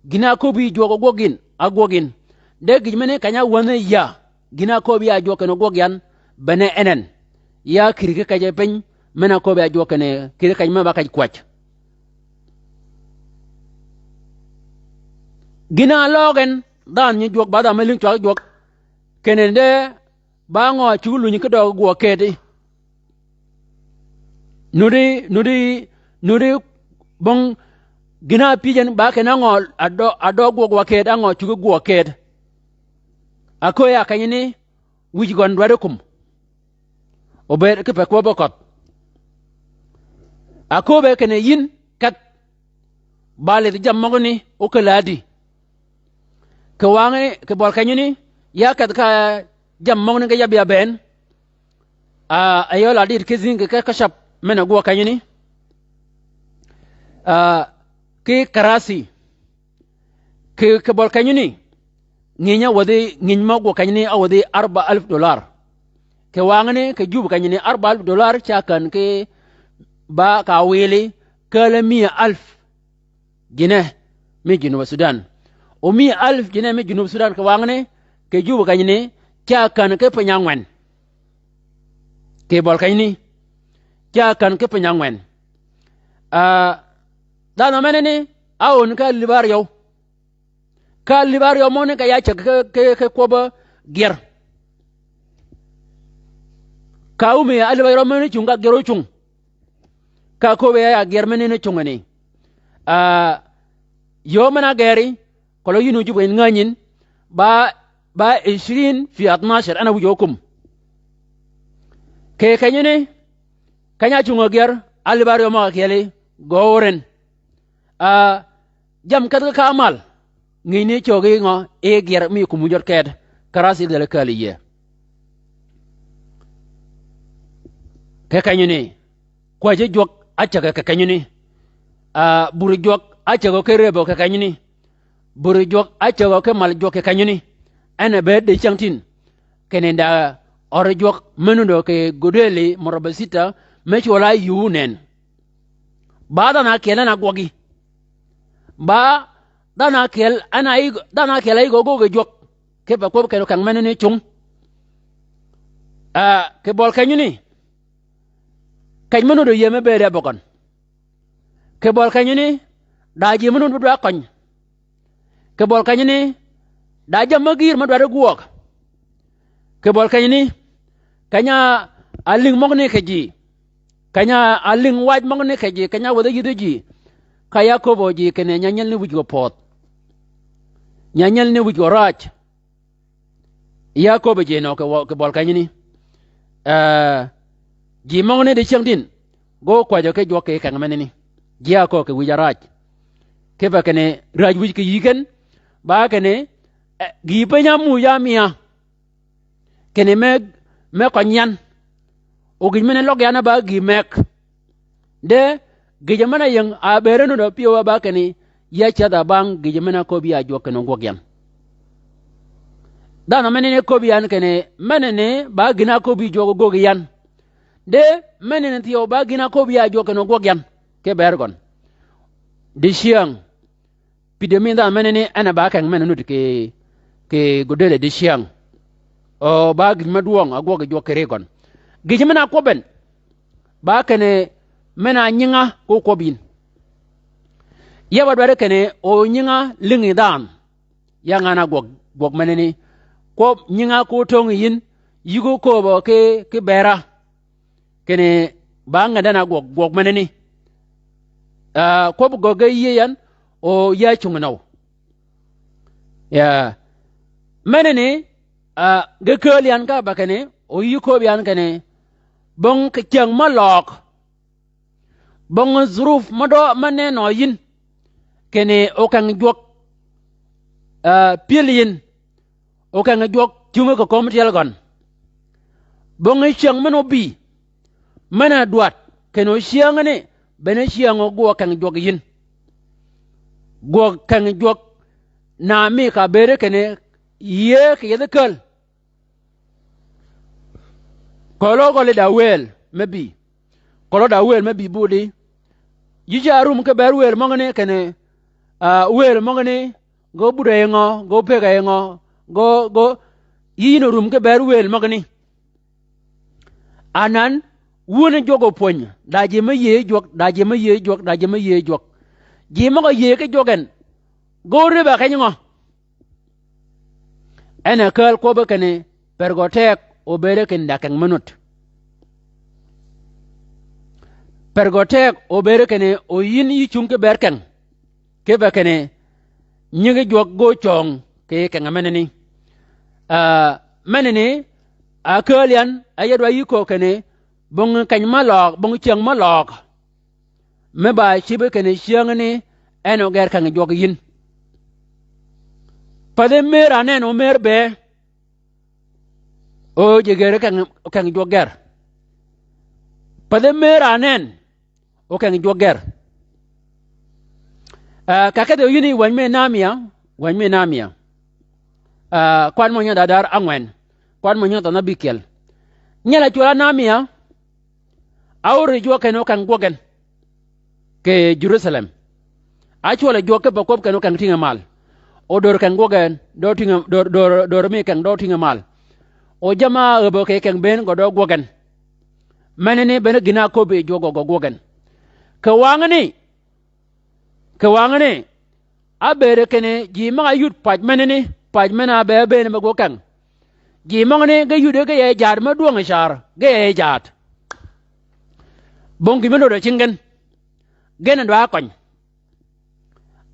gïn-a áköbbi yi jwøk ágwøg yïn, ágwøg yïn. De gïj meni keny-a wänhi ya, gïn-a áköbbi ya jwøk kinni ógwøg yan, bene en en. Ya kïr ki kej piny, men-a áköbbi ya jwøk kinni kïr ki kej me ba kej kwäj. Gïn-a áløøg en, dhanhø nyi jwøk, ba dhanhø me lïng cwag jwøk. Kinni de, ba ngø a cuggi lunyi ki døøg gwøg kedi. Nuddi, nuddi, nuddi bong gïn-a ápyëj en ba kinni á ngø a dø, a dø gwøg wa ked, á ngø a cuggi gwøg ked. Akööb ya kenyi ni, wïj gøn dwaddi kum. Obed ki pe kwøbbi kødh. Akööbe kinni yïn kedh. Ba lidh jammì møgani, ókël ádï. Kì wangani, kì bøli kenyani, ya kedh ka jammì møgani ge yab ya bënn. A, a yøl adït ki zïngi ki ke, ke cab men-a gwøg kenyani. A, ki karasi. Kì, kì bøli kenyani, ngïny-a wädhi, ngïny mø gwøg kenyani a wädhi arba alf dollar. Kì wangani, kì jub kenyani arba alf dollar ca kän ki ba ka wili, källi miya alf. Jine mi Junub Sudan. O miya alf jine mi Junub Sudan kì wangani, kì jub kenyani, ca kän ki piny angwen. Kì bøli kenyani, ca kän ki piny angwen. A, dhanhø menani, a ön ka libar yøw. Ka libar yøw møgani ka ya cäg ki, ki, ki kwøbbi gyer. Ka áwumi a libar yøw møgani cungi ka gyer ócung. Ka köbbi ya, ya gyer menani cungani. A, yøw men-a geri, keløg yïn ójub en ngänyin, ba, ba ishrin fi atnashar, en a wïj ókum. Kì kenyani, keny-a cungi gyer, a libar yøw møg-a kyeli, gø óren. A, jammì kedhi ka mal, ngïny ni cögi ngø, i gyer mi kum wïj ör ked, karasi dhäli kääl yie. Kì kenyani, kwäjji jwøk ácägø kì kenyani. A, buri jwøk ácägø ki rëbø kì kenyani. Buri jwøk ácägø ki mal jwøk kì kenyani. En a bëëd di cyängtïn. Kinni da øri jwøk men nuddø kì Godeli Murabba Sitta, me cwøl-a yï wu nen. Ba dhanhø ákyel en a gwøggi. Ba dhanhø ákyel en a yï, dhanhø ákyel a yï gø gwøg jwøk. Kipe kwøb kenni okeng menani cung. A, kì bøli kenyani. Keny men nuddø yïëy me bëëd ya bøgøn. Kì bøli kenyani, da ji men nuddø dwaddi køny. Kì bøli kenyani, da jammì me gïïr me dwaddi gwøg. Kì bøli kenyani, keny-a álïng møgani kì ji. Keny-a álïng wac møgani kì ji, keny-a wädhi yïdhi ji. Ka ya köbbi ji kinni nya nyel ni wïj gø pödh. Nya nyel ni wïj gø räj. Ya köbbi ji nø kì wø-, kì bøli kenyani. A, ji møgani di cyängtïn. Gø kwäjjø ki jwøk kì keng menani. Ji a köög kì wïj a räj. Kipe kinni räj wïj kì yï ken. Ba kinni, e, gïï piny-a ámuuj ya miya. Kinni me, me køny yan. O gïj men-a løg yan a ba gïï meg. De, gïjø men-a ying a bëëd nuddø pyëw a ba kinni, ya cädh-a bang gïjø men-a köbbi ya jwøk kinni ógwøg yan. Dhanhø menani köbbi yan kinni, menani ba gïn-a köbbi jwøk ógwøg yan. De, menani thyew ba gïn-a köbbi ya jwøk kinni ógwøg yan. Ki bëëd gøn. Dicyäng. Pïddi mi dhanhø menani en a ba keng men-a nudd kì, kì Godeli dicyäng. O ba gïj me dwøng a gwøg jwøk kì ri gøn. Gïj men-a kwøbbi en. Ba kinni men-a nying-a ko kwøb yïn. Ya ba dwaddi kinni o nying-a lïngi dhanhø. Ya ngan-a gwøg, gwøg menani. Kwøb nying-a ko töng yïn. Yï ko kööbø ki, ki bera. Kinni ba ngäddi en a gwøg, gwøg menani. A, kwøb gø ge yïëy yan, o ya cungi nøw. Ya. Menani, a, ge kääl yan ka ba kinni, o yï kööb yan kinni, bong kì cyäng me løg. Bong zuruf me dø me nenø yïn. Kinni okeng jwøk, a, pyël yïn. Okeng jwøk cungi kì kömi tyel gøn. Bong cyäng men-a óbï. Men-a dwaddi, kinni ocyängani, bene cyäng ógwøg keng jwøk yïn. Gwøg keng jwøk, na mi ka bëëde kinni, yïëy kì yethi käl. Keløg gøli da wëël me bï. Keløg da wëël me bï budi. Yï ca rum ki ber wëël møgani kinni, a, wëël møgani, ge óbud a yingø, ge ópëgg a yingø, gø, gø, yïn orum ki ber wël møgani. Anan, wun jwøk opwöny, da ji me yïëy jwøk, da ji me yïëy jwøk, da ji me yïëy jwøk. Ji møg-a yïëy ki jwøk en, gø rïbba keny ngø? En a kääl kwøbbi kinni, per gø teg obëëde kinni da keng me nut. Per gø teg obëëde kinni, o yïn yï cungi ki ber keng. Kipe kinni, nyigi jwøk gø cöng kì keng menani. Ah, menani, a kääl yan, a yadwa yï köög kinni, bong keny me løøg, bong cyäng me løøg. Me ba cïbi kinni cyängani, en oger keng jwøk yïn. Pathi mer anen o mer bëë. O ji ger keng, keng jwøk ger. Pathi mer anen, o keng jwøk ger. Ah, ka kedhi yïn yi wäny mi Nehemia, wäny mi Nehemia. Ah, kwan mø nyadadar ángwen, kwan mø nyadadar ábïkyel. Nyel a cwøl a Nehemia, a óri jwøk en o keng gwøg en kì Jerusalem. A cwøl a jwøk kipe kwøb ken o keng tïnge mal. O dör keng gwøg en, dø tïnge, dör, dör, dör mi keng dø tïnge mal. O jamm-a áäbø kì keng bënn gø dø gwøg en. Menani bene gïn-a áköbbi jwøk gø gwøg en. Kì wangani, kì wangani, ábëëde kinni ji møg-a yud pac menani, pac men-a be ábënn me gwøg keng. Ji møgani ge yuddi ge yij jaat me dwøng car, ge yij jaat. Bong gïn me nöddi cingi gen. Gen a dwa køny.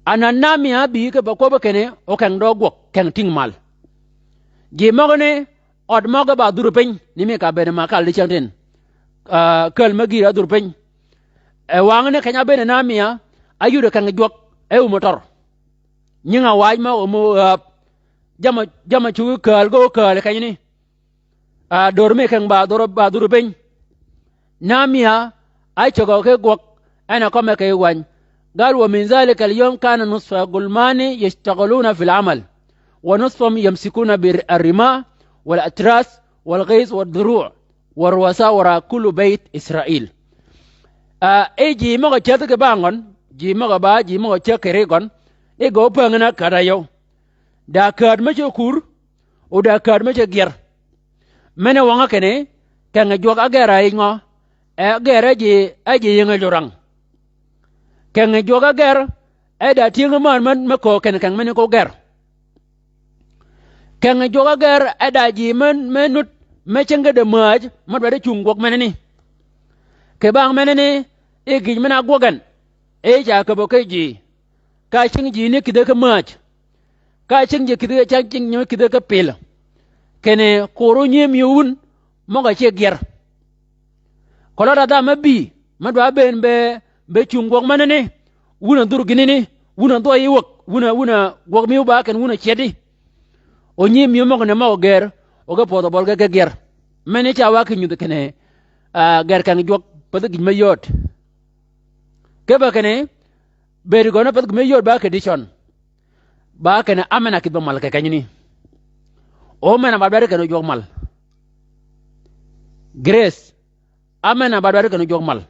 Anan Nehemia ábï kipe kwøbbi kinni, o keng dø gwøg, keng tïng mal. Ji møgani, ød møgø ba dhur piny, ni mi ka bëëd ma kal di cyäng tin. Ah, kääl me gïïr a dhur piny. E wangani keny-a ábëëd Nehemia, áyuddi keng jwøk, e um otør. Nying-a waaj mø-a áäb. Jamm-a, jamm-a cuggi kääl gø kääl kenyani. Ah, dör mi keng ba dhur, ba dhur piny. Nehemia, ácägø ki gwøg, en a kømme kì wäny. قال: ومن ذلك اليوم كان نصف الغلمان يشتغلون في العمل، ونصفهم يمسكون بالرماح والأتراس والغيث والدروع والرؤساء وراء كل بيت إسرائيل. Ah, e ji møg-a cädhi kì bang gøn, ji møg-a ba, ji møg-a cäg kì ri gøn, e gø päng na kädd-a yøw. Da kääd me ce kur, o da kääd me ce gyer. Men-a wøng-a kinni, keng jwøk áger a yij ngø, e áger e ji, e ji yingi jorang. Keng jwøk áger, e da tyëng männ men me köög kinni keng menani ko ger. Keng jwøk áger, e da ji men, me nut, me cingi de määj, me dwaddi cung gwøg menani. Kì bang menani, e gïj men-a ágwøg en, e ca käbbø ki ji. Ka cingi ji ni kïdhe ki määj. Ka cingi ji kïdhe, ka cingi ji kïdhe ki pil. Kinni kur onyïmï wun, møg-a ce gyer. Keløg da dha me bï, me dwa bënn be, be cung gwøg menani, wun a dhur gïnani, wun a dhwøy yi wäg, wun a, wun a gwøg mi óba kinni wun a cedi. Onyïmï møgani møg-a ger, o ge pödhø bøl ge ki gyer. Meni ca wa ki nyudhi kinni, ah, ger keng jwøk, pathi gïj me yööd. Kipe kinni, bëëd gøn-a pathi gïj me yööd ba kì dicøn. Ba kinni amen-a kïdhi mal kì kenyani. O men-a ba dwaddi kinni jwøk mal. Grace, amen-a ba dwaddi kinni jwøk mal.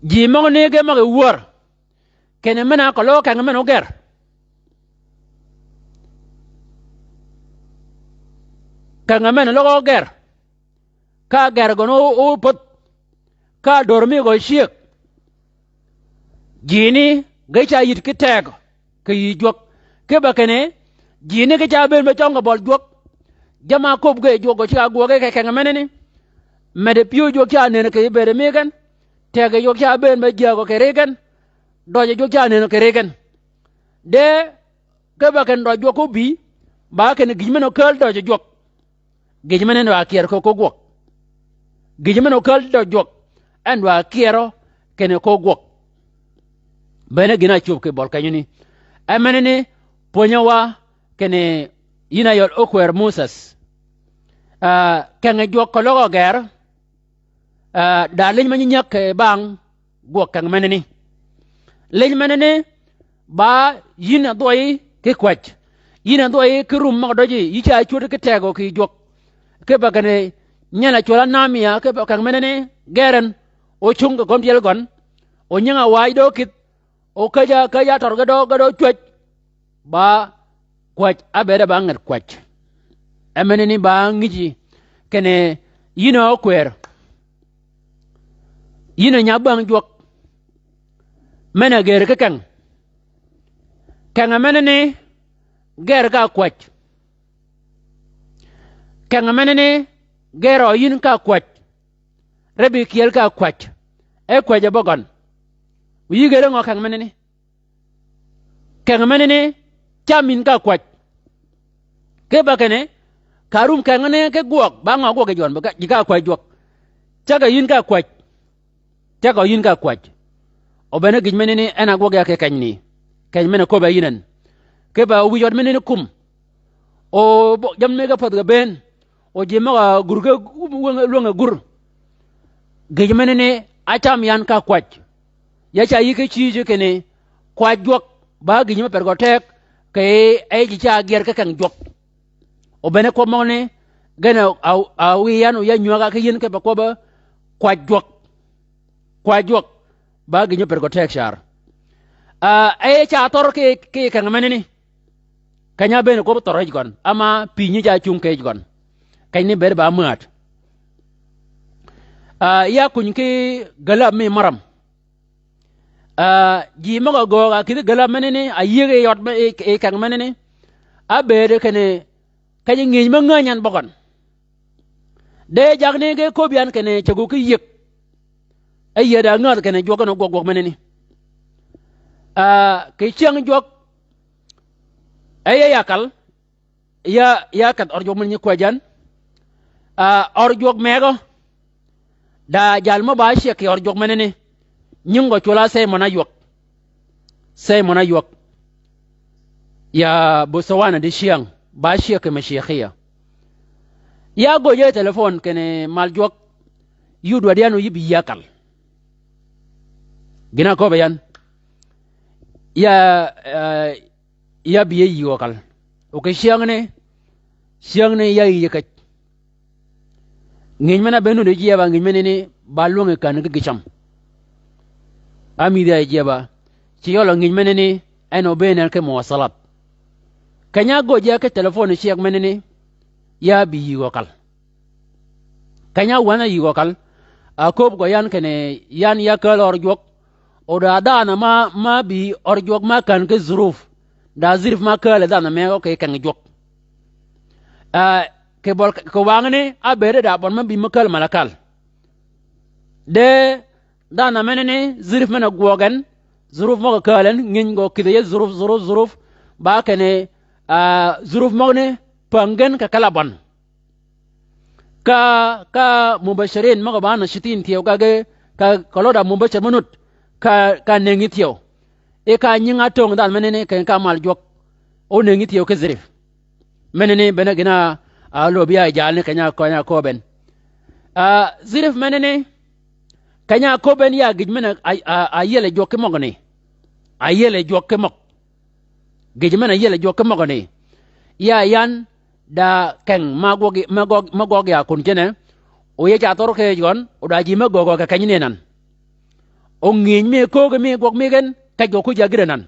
Ji møgani ge møg-a wär. Kinni men-a keløg keng men-a óger. Keng men-a løg óger. Ka ger gøn o, o pödh. Ka dör mi gø cyëg. Jini ge ca yït ki tegø kì yï jwøk. Kipe kinni, jini ge ca bënn be cøng kì bøl jwøk. Jamm-a köbbi ge jwøk gø ca gwøge kì keng menani. Meddi pyëw jwøk ca nënni kì bëëd mi gen. Tegø jwøk ca bënn be jyäägø kì ri gen. Døjø jwøk ca nënni kì ri gen. De kipe kinni døj jwøk óbï, ba kinni gïj men-a ókääl døjø jwøk. Gïj men-a en dwa kyër ko, ko gwøg. Gïj men-a ókääl døj jwøk, en dwa kyërø kinni ko gwøg. Bene gïn-a ácub kì bøl kenyani. E menani pwönyi wa kinni yïn a yøl ókwër Moses. Ah, keng jwøk keløg óger, ah, da liny me nyi nyäg kì bang gwøg keng menani. Liny menani, ba yïn a dhwøy ki kwäj. Yïn a dhwøy ki rum møg-a døji, yï ca cwöd ki tegø kì jwøk. Kipe kinni, nyel a cwøl-a Nehemia, kipe keng menani, ger en, ócung kì kömi tyel gøn, onying-a waaj dø kïdh, O käjja, käjja tør ge dø, ge dø cwäj. Ba kwäj, ábëëde ba nget kwäj. E menani ba ngïji kinni yïn a ókwër. Yïn a nya bäng jwøk. Men-a gër ki keng. Keng-a menani ger ka kwäj. Keng-a menani ger a yïn ka kwäj. Rebbi kyel ka kwäj. E kwäj-a bøgøn. Yï gër ngø keng menani? Keng menani, cam yïn ka kwäj. Ki ba kinni, ka rum keng ni ki gwøg, ba ngø gwøg yi jwøn, ba ka, ji ka kwäj jwøk. Ceg-a yïn ka kwäj. Ceg-a yïn ka kwäj. O bene gïj menani, en a gwøg ya ki kenyni. Keny men-a köbb-a yïn en. Ki ba wïj ød menani kum. O bo, jammì ge pädh ge bënn. O ji møg-a gur ge, wëng-a, lwäng-a gur. Gïj menani, á cam yan ka kwäj. Ya ca yï ki cïïjø kinni, kwäj jwøk, ba gïj me per gø teg, kì e ji ca gyer ki keng jwøk. O bene kwøb møgani, gen a, a, a wiy yan o ya nywäg-a ki yïn kipe kwøbbe, kwäj jwøk. Kwäj jwøk, ba gïj me per gø teg car. A, e ca thør ki, ki keng menani. Keny-a bënn kwøb thør yij gøn, ama pïnyi ca cung kì yij gøn. Kenyni bëëd ba määd. A, ya kuny ki gäläb mi maram. A, ji møg-a göög-a kïdhi gäläb menani, a yïëg yi ød me, yi, yi keng menani. Ábëëd kinni, keny-a ngïny me ngäny yan bøgøn. De jagni ge köbbi yan kinni cäggu ki yïëg. E yïëd a ngädh kinni jwøk gen o gwøg gwøg menani. A, kì cyäng jwøk. E ya yakal. Ya, ya kedh ør jwøk men nyi kwäjjan. A, ør jwøk megø. Da jal mø ba cyeg kì ør jwøk menani. Nying gø cwøl-a Simon Ayuäg. Simon Ayuäg. Ya Botswana dicyäng. Ba cyeg kì Mecikia. Ya göjji telefon kinni mal jwøk. Yï dwaddi yan o yï bï yï akal. Gïn-a köbbe yan. Ya, eh, ya bï yï yïg gø kal. O kì cyängni, cyängni ya yïj käj. Ngïny men-a be nudd yi jieb-a ngïny menani ba lwängi kän ki gï cam. Ámïdhi ya yi jieb-a, ci yøl-a ngïny menani, en o bëën en ki muwasalat. Keny-a ágöjji ki telefon cyeg menani, ya bï yïg gø kal. Keny-a wänhi yïg gø kal, a kööb gø yan kinni yan ya kääl ør jwøk, o da dhanhø ma, ma bï ør jwøk ma kän ki zuruf, da zirif ma kääl dhanhø megø kì keng jwøk. A, kì bøl, kì wangani, ábëëde da bøl ma bï ma kääl malakal. De, dhanhø menani, zirif men-a gwøg en, zuruf møg-a kääl en, ngïny gø kïdhi yi zuruf, zuruf, zuruf, ba kinni, a, zuruf møgani, päng gen kì kelabøn. Ka, ka mubashirin møg-a ba nashitin thyew ka ge, ka, ka løød-a mubashir me nudd, ka, ka nëngi thyew. E ka nying-a töng dhanhø menani keny-a ka mal jwøk. O nëngi thyew ki zirif. Menani bene gïn-a, a, löbbi ya yi jalni keny-a, keny-a köbben. A, zirif menani, keny-a köbben ya gïj men-a, a, a, a yiel yi jwøk ki møgani. A yiel yi jwøk ki møg. Gïj men-a yiel yi jwøk ki møgani. Ya yan, da keng ma gwøg, ma gwøg, ma gwøg ya kun kinni. O ye ca thør kì yij gøn, o da ji me göög gø kì kenyni anan. O ngïny mi köögi mi gwøg mi gen, kej gø kuj-a gïr anan.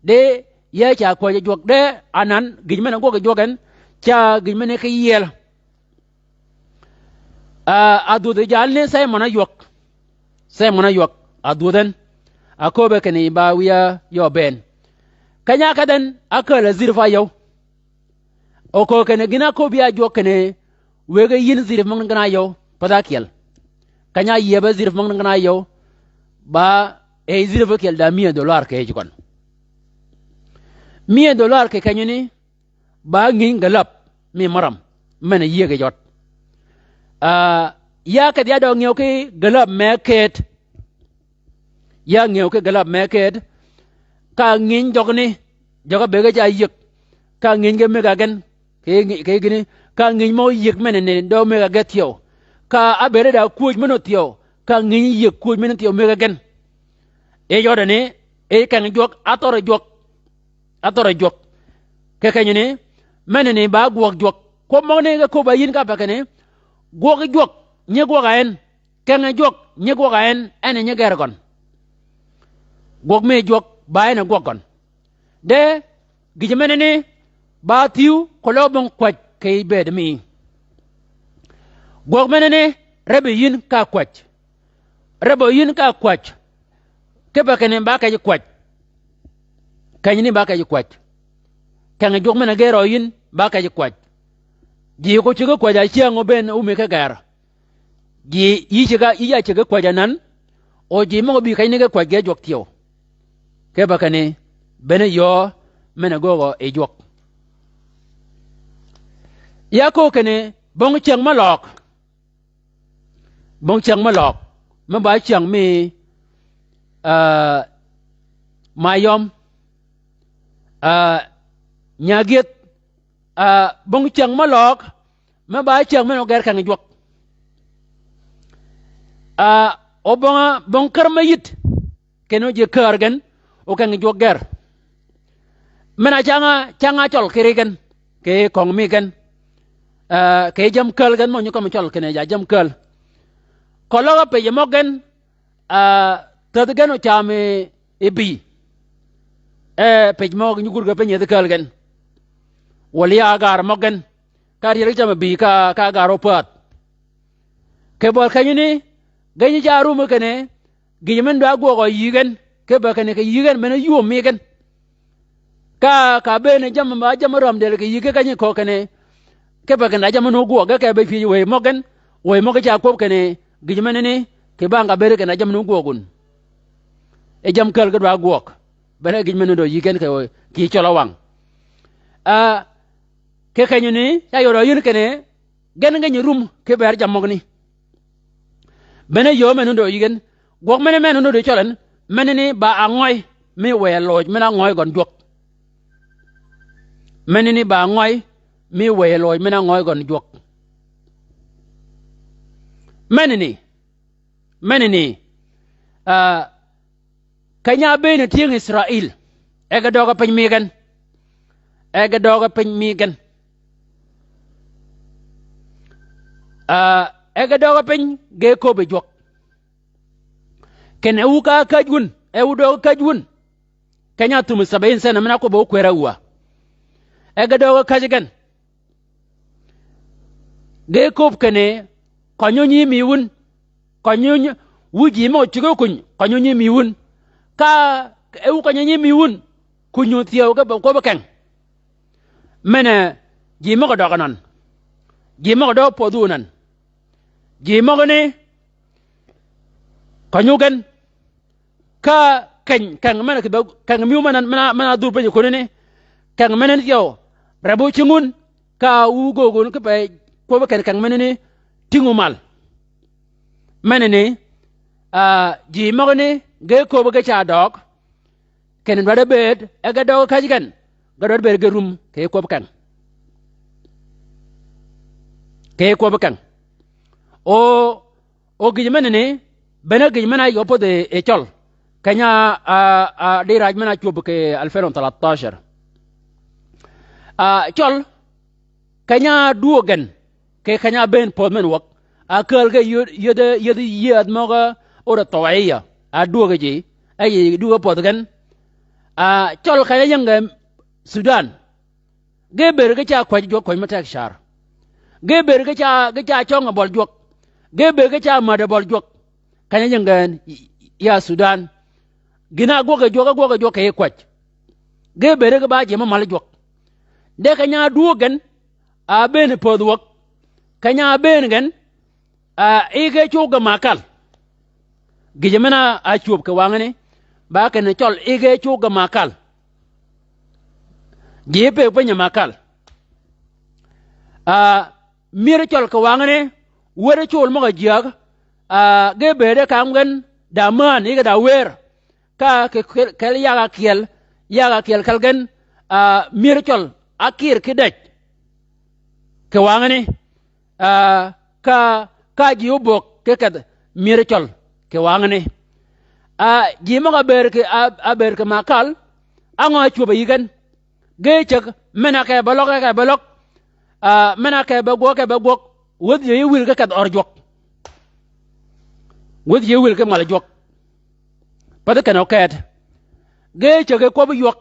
De, ya ca kwäjji jwøk de anan, gïj men-a gwøg jwøk en, ca gïj men-a ki yiel. A, a dhwödhi jalni Simon Ayuäg. Simon Ayuäg, a dhwödh en. A köbbe kinni ba wiya yø bënn. Keny-a ákedh en, ákääl-a zirif áyøw. O köög kinni gïn-a köbbi ya jwøk kinni wëggi yïn zirif møgani gen-a áyøw, pädh ákyel. Keny-a áyieb zirif møgani gen-a áyøw, ba ey zirif ákyel da miya dollar kì yij gøn. Miya dollar kì kenyani, ba ngïny gäläb mi maram, men-a yïëg yi ød. A, ya kedhi ya dø ngïëw ki gäläb me ákëëd. Ya ngïëw ki gäläb me ákëëd. Ka ngïny jøgani, jøg-a bëgg-a ca yïëg. Ka ngïny ge mëgg-a gen, kì, kì gïni, ka ngïny mø yïëg men-a ni dø mëgg-a ge thyew. Ka ábëëde da kwöj men-a thyew. Ka ngïny yïëg kwöj men-a thyew mëgg-a gen. E yødani, e keng jwøk, áthør jwøk. Áthør jwøk. Kì kenyani, men-a ni ba gwøg jwøk. Kwøb møgani ge köbb-a yïn ka pe kinni, gwøg jwøk, nyi gwøg-a en. Keng jwøk, nyi gwøg-a en, en nyi ger gøn. Gwøg mi jwøk ba en a gwøg gøn. De gïjø menani ba thïw keløg bong kwäj kì bëëd mi. Gwøg menani rebbi yïn ka kwäj. Rebbi yïn ka kwäj. Kipe kinni ba kej kwäj. Kenyani ba kej kwäj. Keng jwøk men a ge rø yïn ba kej kwäj. Ji ko ceg kwäj a cyäng o bënn ómi ki gër. Ji yï ceg a, yï a ceg kwäj anan, o ji møg-a bï kenyani ki kwäj ge jwøk thyew. Kipe kinni bënn yöö men a göögø yi jwøk. Ya köög kinni bong cyäng me løg. Bong cyäng me løg. Me ba cyäng mi, ah, mayøm, ah, nyagyëdh, ah, bong cyäng me løg. Me ba cyäng men ogër keng jwøk. Ah, o bong, bong kär me yït. Kinni o ji käär gen, o keng jwøk gër. Men a cang-a, cang-a cøl kiri gen, kì köng mi gen. Ah, kì jammì kääl gen, mø nyi kømmi cøl kinni ja jammì kääl. Keløg a pej møg gen, ah, thädhi gen o cam yi, yi bï. E, pej møg nyi gurgø piny yethi kääl gen. Wøl ya gar møg gen. Ka tyel ki cam bï ka, ka gar o pädh. Kì bøl kenyani, gen nyi ca rummi kinni, gïjø men dwa gwøg yï gen, kipe kinni kì yï gen men yï ómi gen. Ka, ka bënn jammì ba jammì röm dël kì yï gen kenyi köög kinni, kipe kinni da jammì nu gwøg ge kì be pyëj wëy møg gen, wëy møg ca kwøb kinni, gïjø menani, kì bang ka bëëd kinni da jammì nu gwøg wun. E jammì kääl ge dwa gwøg. Bene gïj men dø yï gen kì, kì cøl-a wang. Ah, kì kenyani, ca yod yïn kinni, gen ge nyi rum ki ber jammì møgani. Bene yöö men dø yï gen, gwøg men, men dø cøl en, menani ba angøy mi wëy loj men angøy gøn jwøk. Menani ba angøy mi wëy loj men angøy gøn jwøk. Menani, menani, ah, Keny-a ábëën tyëng Israil, e ge døøg piny mi gen. E ge døøg piny mi gen. Ah, e ge døøg piny ge köbbi jwøk. Kinni e wu ka käj wun, e wu døøg käj wun. Keny-a áthum sabin sene men-a ákwøbbi ókwër-a wua. E ge døøg käj gen. Ge köbbi kinni, køny-a ónyii mi wun. Køny-a óny-, wu ji møg-a ceg ókuny, køny-a ónyii mi wun. Ka e wu køny-a ónyii mi wun, kuny-a óthyew ge ba kwøbbi keng. Men-a ji møg-a døg anan. Ji møg-a døg pödhi anan. Ji møgani, køny-a ógen. Ka keny, keng men-a kì be, keng mi wu men-a, men-a, men-a dhur bënyi kunani. Keng men-a ni thyew, reb-a cing wun, ka wu göög wun kipe kwøbbi ken keng menani, tïngu mal. Menani, ah, ji møgani, ge köbbi ge ca døøg, kinni dwaddi bëëd, e ge døøg käj gen, ge dwaddi bëëd ge rum, kì kwøbbi keng. Kì kwøbbi keng. O, O gïj menani, bene gïj men-a yø pödhi yi cøl. Keny-a, a, a, di raj men-a ácwöb kì alfen u talatashar. A, cøl, keny-a ádwöög gen, kì keny-a ábëën pödh men wäg. A kääl ge yïëd, yïëd, yïëd yïëdh møg-a, ora thøø yi ya. A dwöög ji, e ji dwöög pödh gen. A, cøl keny-a áying gen Sudan. Ge bëëd ge ca kwäj jwøk kwäj me teg car. Ge bëëd ge ca, ge ca cøng-a bøl jwøk. Ge bëëd ge ca mäd-a bøl jwøk. Keny-a áying gen ya Sudan. Gïn-a ágwøg-a jwøk, ágwøg-a jwøk kì kwäj. Ge bëëd ge ba ji me mal jwøk. De keny-a ádwöög gen, a bëën pödhi wäg. Keny-a ábëën gen, a, yïge cugg-a Makal. Gïjø men-a ácwöb kì wangani, ba kinni cøl yïge cugg-a Makal. Ji pëgg piny-a Makal. A, myër cøl kì wangani, wër col møg-a jyääg, a, ge bëëde ka ámgën da mään, yïge da wër. Ka kì kel, kel yag ákyel, yag ákyel kelgen, a, myër cøl, ákïr ki dej. Kì wangani, a, ka, ka ji óbögg ki kedh myër cøl, kì wangani. A, ji møg-a ábëëd kì, a, ábëëd kì Makal, á ngø ácwöb-a yï gen. Ge ceg, men-a ke be løg, ke be løg. A, men-a ke be gwøg, ke be gwøg. Wädhi ji yï wil ki kedh ør jwøk. Wädhi ji yï wil ki mal jwøk. Pädhi ken-a ókëëd. Ge cägi kwøbbi ywøg.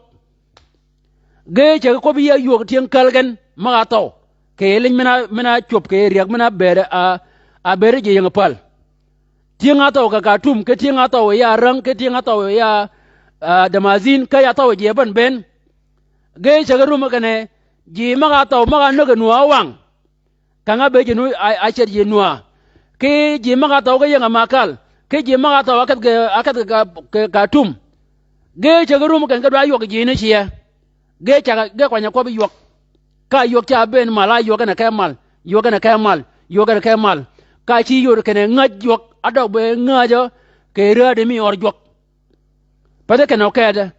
Ge cägi kwøbbi ya ywøg tyëng källi gen møg-a thøw. Kì yij liny men-a, men-a cwöb kì yij ryäg men-a bëëd, a, a bëëd ji ying päl. Tyëng-a thøw kì Khartoum, ki tyëng-a thøw ya Rang, ki tyëng-a thøw ya, a, Damazin, ki ya thøw ji bën bënn. Ge cägi rummi kinni, ji møg-a thøw møg-a nöggi Nuäà wang. Kang-a bëëd ji Nuäà, a, a ced ji Nuäà. Ki ji møg-a thøw ge ying-a Makal. Ki ji møg-a thøw a kedhi ge, a kedhi ge ka, ge Khartoum. Ge cägi rummi kinni ge dwaddi ywøg ji ni cïe. Ge cägi, ge kwany-a kwøbbi ywøg. Ka ywøg ca bëën mal, a ywøg gen-a ke mal. Ywøg gen-a ke mal. Ywøg gen-a ke mal. Ka ci yod kinni ngäj ywøg, a døg be ngäjø, kì räädi mi ör jwøk. Pädhi kinni okedø.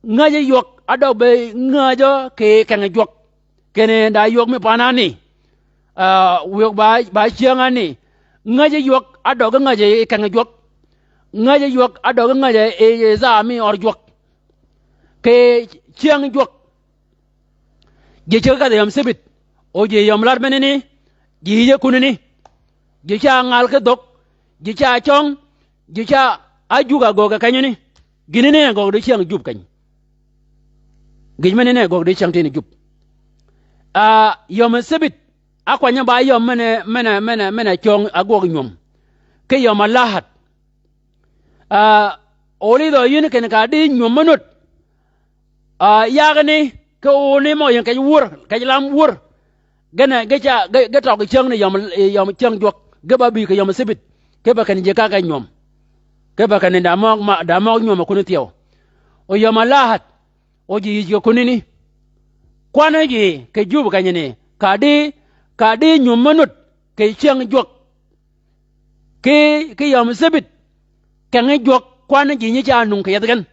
Ngäji ywøg, a døg be ngäjø kì kengi jwøk. Kinni da ywøg mi pan-a ni. A, wiy ba, ba cyäng-a ni. Ngäji ywøg, a døg ngäji kengi jwøk. Ngäji ywøg, a døg ngäji, i, i dha mi ör jwøk. Kì cyäng jwøk. Ji cägi kadhi yøm Sibit. O ji yøm lat menani. Ji yije kunani. Ji ca ngal ki dhög. Ji ca cøng. Ji ca ájug-a göggi kenyani. Gïnani e göggi di cyäng jub keny. Gïj menani e göggi di cyäng tïni jub. A, yøm Sibit. Ákwany-a ba yøm men-a, men-a, men-a, men-a cøng-a gwøg nywöm. Ki yøm Alahad. A, olidhø yïn kinni ka di nywöm me nut. A, yagani, ki oni møg-a ying keny wör, keny lam wör. Gen-a, ge ca, ge, ge tøggi cyängni yøm, yøm cyäng jwøk. Ge ba bï kì yøm Sibit. Ki be kinni ji ka ge nywöm. Ki be kinni da møg ma, da møg nywöm-a kunni thyew. O yøm Alahad. O ji yij kì kunani. Kwanni ji, kì jub kenyani. Ka di, ka di nywöm me nut. Kì cyäng jwøk. Ki, ki yøm Sibit. Kengi jwøk kwanni ji nyi ca nung kì yethi gen.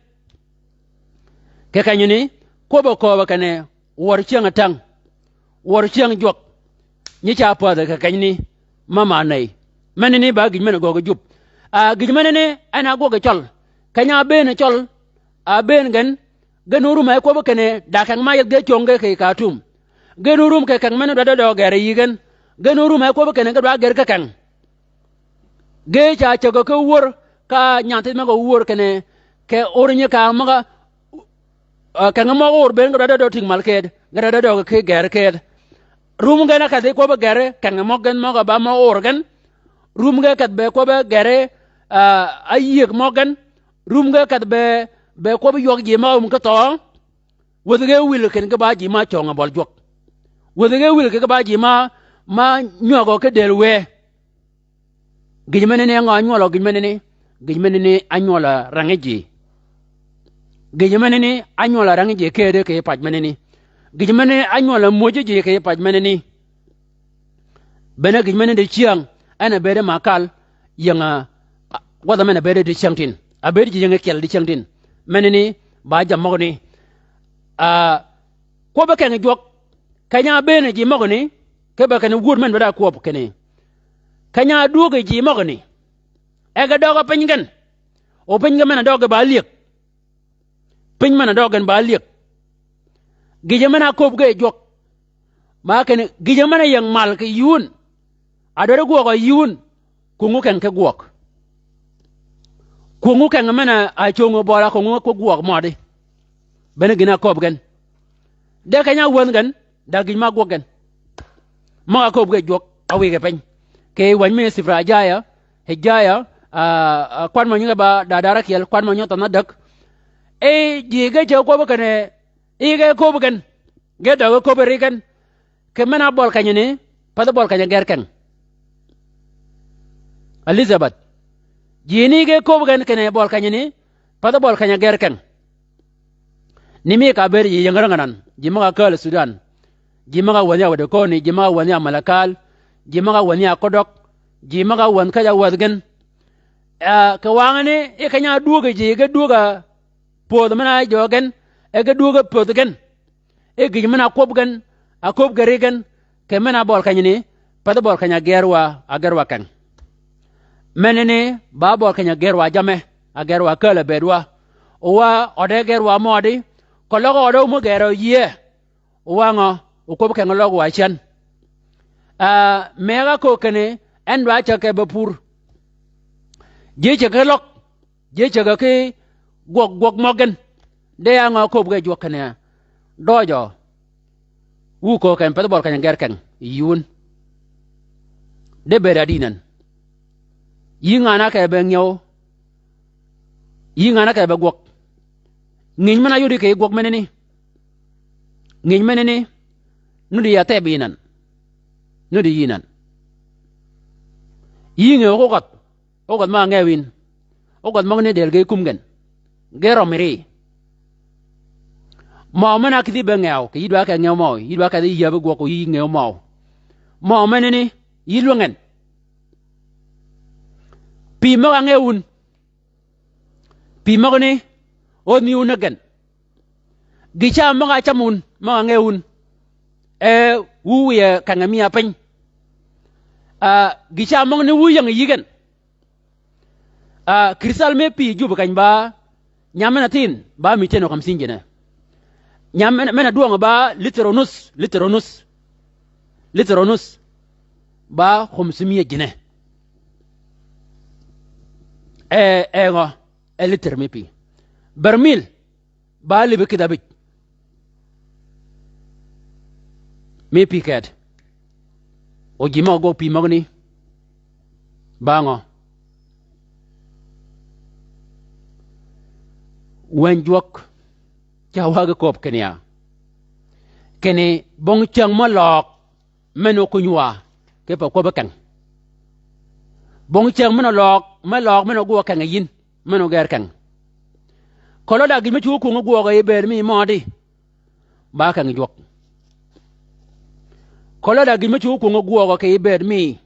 Kì kenyani, kwøbb-a kööb-a kinni, wør cyäng-a täng. Wør cyäng jwøk. Nyi ca pädhi kì kenyani, ma ma nëy. Menani ba gïj men-a göggi jub. A, gïj menani, en a gwøggi cøl. Keny-a ábëën cøl, ábëën gen, gen orum e kwøbbi kinni, da keng ma yethi ge cöng ge kì Khartoum. Gen orum kì keng men-a dwaddi dø ger yï gen. Gen orum e kwøbbi kinni, ge dwaddi ger ki keng. Ge ca cägø ki wör, ka nyan thith møg-a wör kinni, kì or nyi kang møg-a, a, keng møg-a or bënn ge dwaddi dø tïng mal këëd, ge dwaddi dø ki ger këëd. Rum gen a kedhi kwøbbi geri, keng møg gen møg-a ba møg-a or gen. Rum gen kedhi be kwøbbi geri, a, áyïëg møg gen. Rum gen kedhi be, be kwøbbi ywøg ji møg-a wum ki thøø. Wäthi ge wil kinni ge ba ji ma cøng-a bøl jwøk. Wäthi ge wil kinni ge ba ji ma, ma nywägø ki dël wë. Gïj menani e ngø ánywølø gïj menani, gïj menani ánywølø renggi ji. Gïj menani ánywølø renggi ji këëdi kì pac menani. Gïj menani ánywølø mwöjji ji kì pac menani. Bene gïj menani di cyäng, en a bëëd Makal, ying-a, a, gwødh-a men a bëëd di cyäng tin. A bëëd ji ying-a kyel di cyäng tin. Menani, ba jammì møgani. A, kwøbbi kengi jwøk, keny-a ábëën ji møgani, ki be kinni wöd men dwaddi kwøb kinni. Keny-a ádwöggi ji møgani. E ge døg piny gen. O piny gen men-a døg ge ba ályëg. Piny men-a døg gen ba ályëg. Gïjø men-a áköbbi ge jwøk. Ma kinni, gïjø men-a ying mal kì yï wun. A dwaddi gwøgø yï wun. Kwöngu keng ki gwøg. Kwöngu keng men-a cöng bøla kwöngu ki gwøg mødi. Bene gïn-a áköbbi gen. De keny-a áwänhi gen, da gïj ma ágwøg gen. Møg-a köbbi ge jwøk, a wïge piny. Kì wänyi mi Sifra Jaya, Hijaya, a, a, kwan mø nyinge ba da dara kyel, kwan mø nyinge thønh ádäg. E, ji ge cäg kwøbbi kinni, yi ge köbbi gen. Ge døg ge köbbi ri gen. Kì men-a bøl kenyani, pathi bøl keny-a ger keng. Elizabeth. Ji ni ge köbbi gen kinni bøl kenyani, pathi bøl keny-a ger keng. Ni mi ka bëëd ji ying-a ränganan, ji møg-a kääl Sudan. Ji møg-a wänhi a wäddi kööni, ji møg-a wänhi a Malakal, ji møg-a wänhi a Kodøg, ji møg-a wänhi käjj-a wädhi gen. A, kì wangani, yi keny-a ádwöggi ji, ge dwögg-a pödhi men-a ájø gen, e ge dwögg-a pödhi gen. E gïj men-a kwøb gen, a köbbi ge ri gen, kì men-a bøl kenyani, pathi bøl keny-a áger wa, áger wa keng. Menani, ba bøl keny-a áger wa jamme, áger wa kääl-a bëëd wa. O wa, øde áger wa mødi, keløg øde ómø gërø yïe. O wa ngø, o kwøb keng løg wa cän. A, mëgg-a köög kinni, en dwaddi cäg kì be pur. Ji cäg ki løg, ji cäg ki gwøg, gwøg møg gen. De ya ngø kööb ge jwøk kinni ya, døjø. Wu köög ken, pedh bøl keny-a ger keng yi wun. De bëëd a dï nan. Yï ngan-a ákebe ngyëw. Yï ngan-a ákebe gwøg. Ngïny men-a áyodi kì yij gwøg menani. Ngïny menani. Nuddi ya theb yi nan. Nuddi yï nan. Yï ngew ko gødh. Ógødh møg-a ngew yïn. Ógødh møgani dël ge kum gen. Ge rømmi ri. Mø men-a ákïdhi be ngew, kì yï dwa ke ngew mø, yï dwa ke dhi yäbi gwøg ko yï ngew mø. Mø menani, yï lwängen. Pï møg-a ngew wun. Pï møgani, ódh mi wun gen. Gï ca møg-a cam wun, møg-a ngew wun. E, wu wiye kenge mi a piny. A, gï ca møgani wu ying yï gen. A, kïrthal me pï jub keny ba, nyam men-a thïn, ba mitin o kamsin jine. Nyam men-a, men-a dwøng ba, liter o nus, liter o nus. Liter o nus. Ba, khumsimiya jine. E, e ngø, e liter me pï. Bermil, ba libi kïdhi abij. Mi pï ked. O ji møg-a gwøg pï møgani. Ba ngø. Wänyi jwøk. Ca wa ge kööb kinni ya. Kinni bong cäng mø løg. Men-a ókuny wa, kipe kwøbbi keng. Bong cäng men-a løg, me løg men-a ógwøg keng yi yïn, men-a óger keng. Kelø da gïn me cwög kwöng ógwøg yi bëëd mi mødi, ba keng jwøk. Kelø da gïn me cwög kwöng ógwøg kì yij bëëd mi.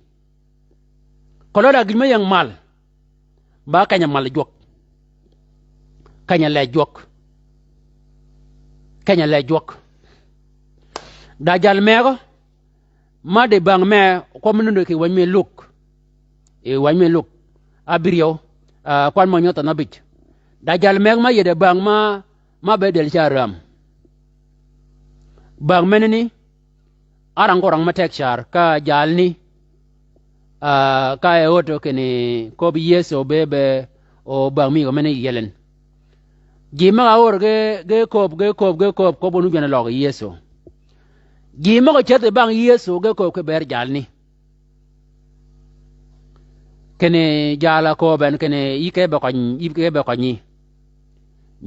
Kelø da gïn me ying mal, ba keny-a mal jwøk. Keny-a lej jwøk. Keny-a lej jwøk. Da jal mëgø, ma di bäng me, kwøb me nuti kì wänyi mi Luk. Yi wänyi mi Luk. Abïryew, a, kwan mø nyøth a nabij. Da jal mëgø ma yede bäng ma, ma be dël ca räm. Bäng menani, arang ko rang me tek car, ka jalni, a, ka e ót kinni köbbi Yëso be be, o bäng mi gø menani yiel en. Ji møg-a óör ge, ge kööb, ge kööb, ge kööb, köbbi wun ójwän-a løg Yëso. Ji møg-a cädhi bang Yëso ge kööb ki bëëd jalni. Kinni jal-a kööb en kinni yï ke be køny, yï ke be køny nyi.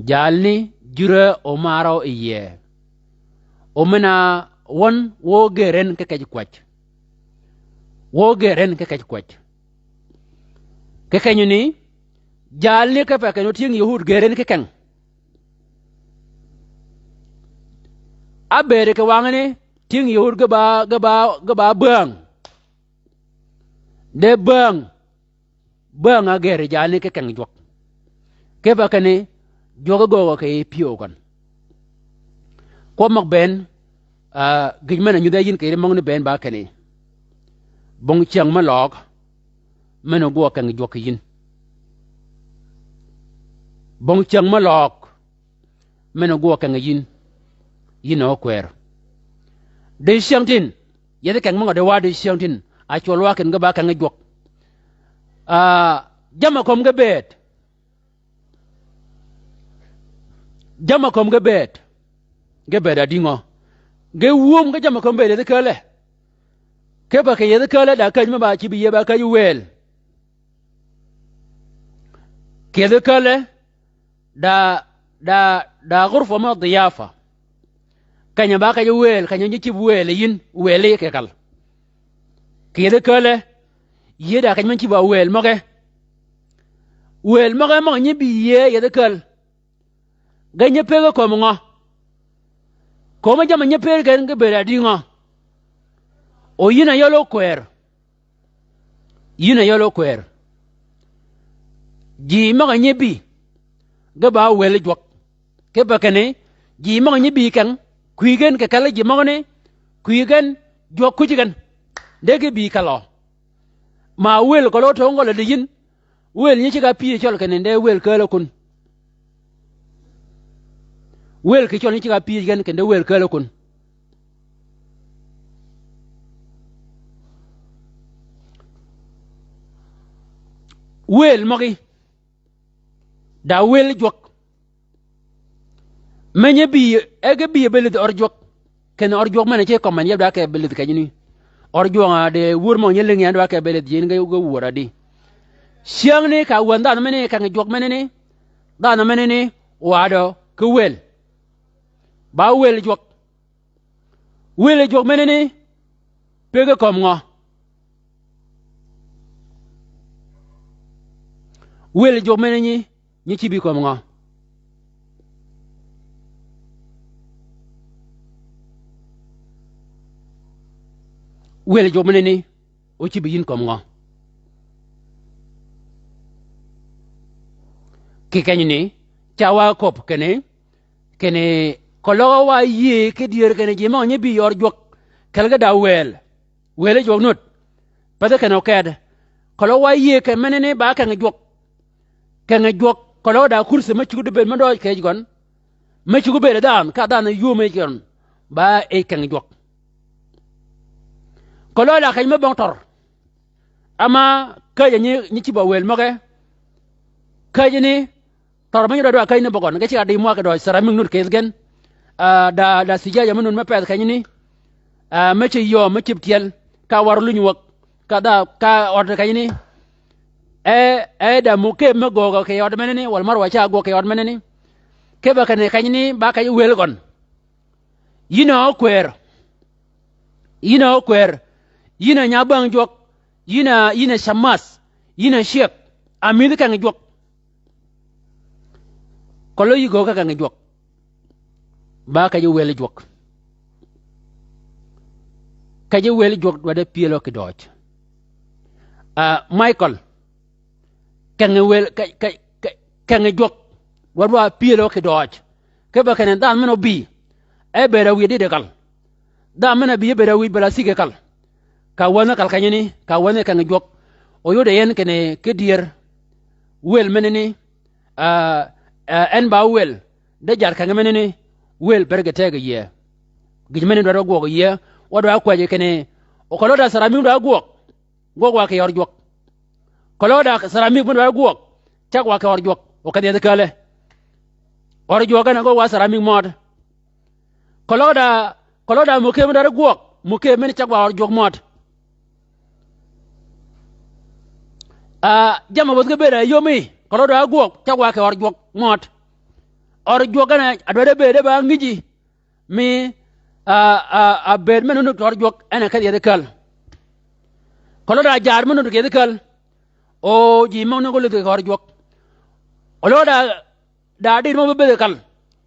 Jalni jure omarø yi yie. O men-a wøn wø gër en ki kej kwäj. Wø gër en ki kej kwäj. Ki kenyani, jalni kipe kenni o tyëng Yëhud gër en ki keng. Ábëëd kì wangani, tyëng Yëhud ge ba, ge ba, ge ba bäng. De bäng, bäng-a gër jalni ki keng jwøk. Kipe kenni, jwøk göögø kì yij pyëw gøn. Kwøb møg bënn, a, gïj men-a nyudhi yïn kì yij møgani bënn ba kenni. Bong cyäng me løøg, men-a ógwøg keng jwøk kì yïn. Bong cyäng me løøg, men-a ógwøg keng yïn, yïn a ókwër. Di cyängtïn, yethi keng møg-a di wa di cyängtïn, a cwøl wa ken ge ba keng jwøk. A, jamm-a kömi ge bëëd. Jamm-a kömi ge bëëd. Ge bëëd a dïngø. Ge wum ge jamm-a kömi bëëd yethi kääle. Kipe kì yethi kääle da käj me ba cïb yie ba käj wëël. Kì yethi kääle, da, da, da gurfa me dhiyafa. Keny-a ba keny-a wëël, keny-a nyi cïb wëël yïn, wëël yi kì kal. Kì yethi kääle, yïe da keny-a men cïb a wëël møge. Wëël møge møg-a nyi bï yïe yethi kääl. Ge nyi pëggi kömi ngø? Kömi jamm-a nyi pëggi gen ge bëëd a dïngø? O yïn a yøl ókwër. Yïn a yøl ókwër. Ji møg-a nyi bï, ge ba wël jwøk. Kipe kenni, ji møg-a nyi bï keng, kwï gen kì kelli ji møgani, kwï gen jwøk kucci gen. De ge bï kelø. Ma wël kelø tø ngøl di yïn, wël nyi ceg-a pyëj cøl kenni de wël kääl-a kun. Wël kì cøl nyi ceg-a pyëj gen kenni de wël kääl-a kun. Wël møgí, da wël jwøk. Me nyi bï, e ge bï be lidh ør jwøk. Ken ør jwøk men-a ce comment yeb dwa ke be lidh kenyini. Ør jwøk-a di wur mø nyi lïngi en dwa ke be lidh jin ge, ge wur adi. Cyängni ka wänyi dhanhø menani, keng jwøk menani. Dhanhø menani, wa dø, ki wël. Ba wël jwøk. Wël jwøk menani, pe ge kömi ngø. Wël jwøk menani, nyi cïb yi kömi ngø. Wël jwøk menani, ócïb yi yïn kömi ngø. Kì kenyini, ca wa köbbi kinni, kinni, keløg wa yïëy ki dyër kinni ji mø nyi bï ør jwøk, kelgi da wël. Wël jwøk nud. Pädhi kinni okedø. Keløg wa yïëy kinni menani ba keng jwøk. Keng jwøk, keløg da kursi me cuggi di bëëd me døøj kì yij gøn. Me cuggi bëëd dhanhø, ka dhanhø yuu me yij gøn. Ba yij keng jwøk. Keløg da keny me bong tør. Ama käjji nyi, nyi cïb-a wël møge. Käjjini, tør me nyi dwaddi wa käjjini bøgøn, ge ceg-a di mwa kì døøj, ceramic nud kì yij gen. Ah, da, da sijjaja me nud me pedh kenyini. Ah, me ceg yöö, me cïb tyel, ka war lunyi wäg. Ka dha, ka ød kenyini. E, e da mukeb me göögø kì ød menani, walà mar wa ca gwøg kì ød menani. Kebbe kinni kenyini, ba keny wël gøn. Yïn a ókwër. Yïn a ókwër. Yïn a nya bäng jwøk. Yïn a, yïn a camath. Yïn a cyëg. A mïdhi keng jwøk. Keløg yï göög ki keng jwøk. Ba keny wël jwøk. Keny wël jwøk dwaddi pyëlø kì døøj. Ah, Michael. Keng wël, ke, ke, ke, keng jwøk. Dwaddi wa pyëlø kì døøj. Kebbe kinni dhanhø men-a óbï. E bëëd-a wïj dïddi kal. Dhanhø men-a bï e bëëd-a wïj bala ciggi kal. Ka wänhi kal kenyini, ka wänhi keng jwøk. Oyuddi en kinni ki dyër. Wël menani, ah, ah, en ba wël. De jar keng menani, wël bër ge tegø yïe. Gïj menani dwaddi wa gwøg yïe. Wa dwaddi wa kwäjji kinni. O keløg da ceramic dwaddi wa gwøg. Gwøg wa kì ør jwøk. Keløg da ceramic mø dwaddi gwøg, ceg wa kì ør jwøk, o kedhi yethi kääle. Ør jwøk en a gwøg wa ceramic mød. Keløg da, keløg da mukeb mø dwaddi gwøg, mukeb men ceg wa ør jwøk mød. Ah, jammì wäth ge bëëd-a yömi, keløg da gwøg, ceg wa kì ør jwøk mød. Ør jwøk en a dwaddi bëëd e ba ngïji, mi, ah, ah, ah, bëëd men-a nud ør jwøk, en a kedhi yethi kääl. Keløg da jaar men-a nud kì yethi kääl. O ji møg ni ko lidhi kì ør jwøk. Keløg da, da dïr mø be bëëd kal.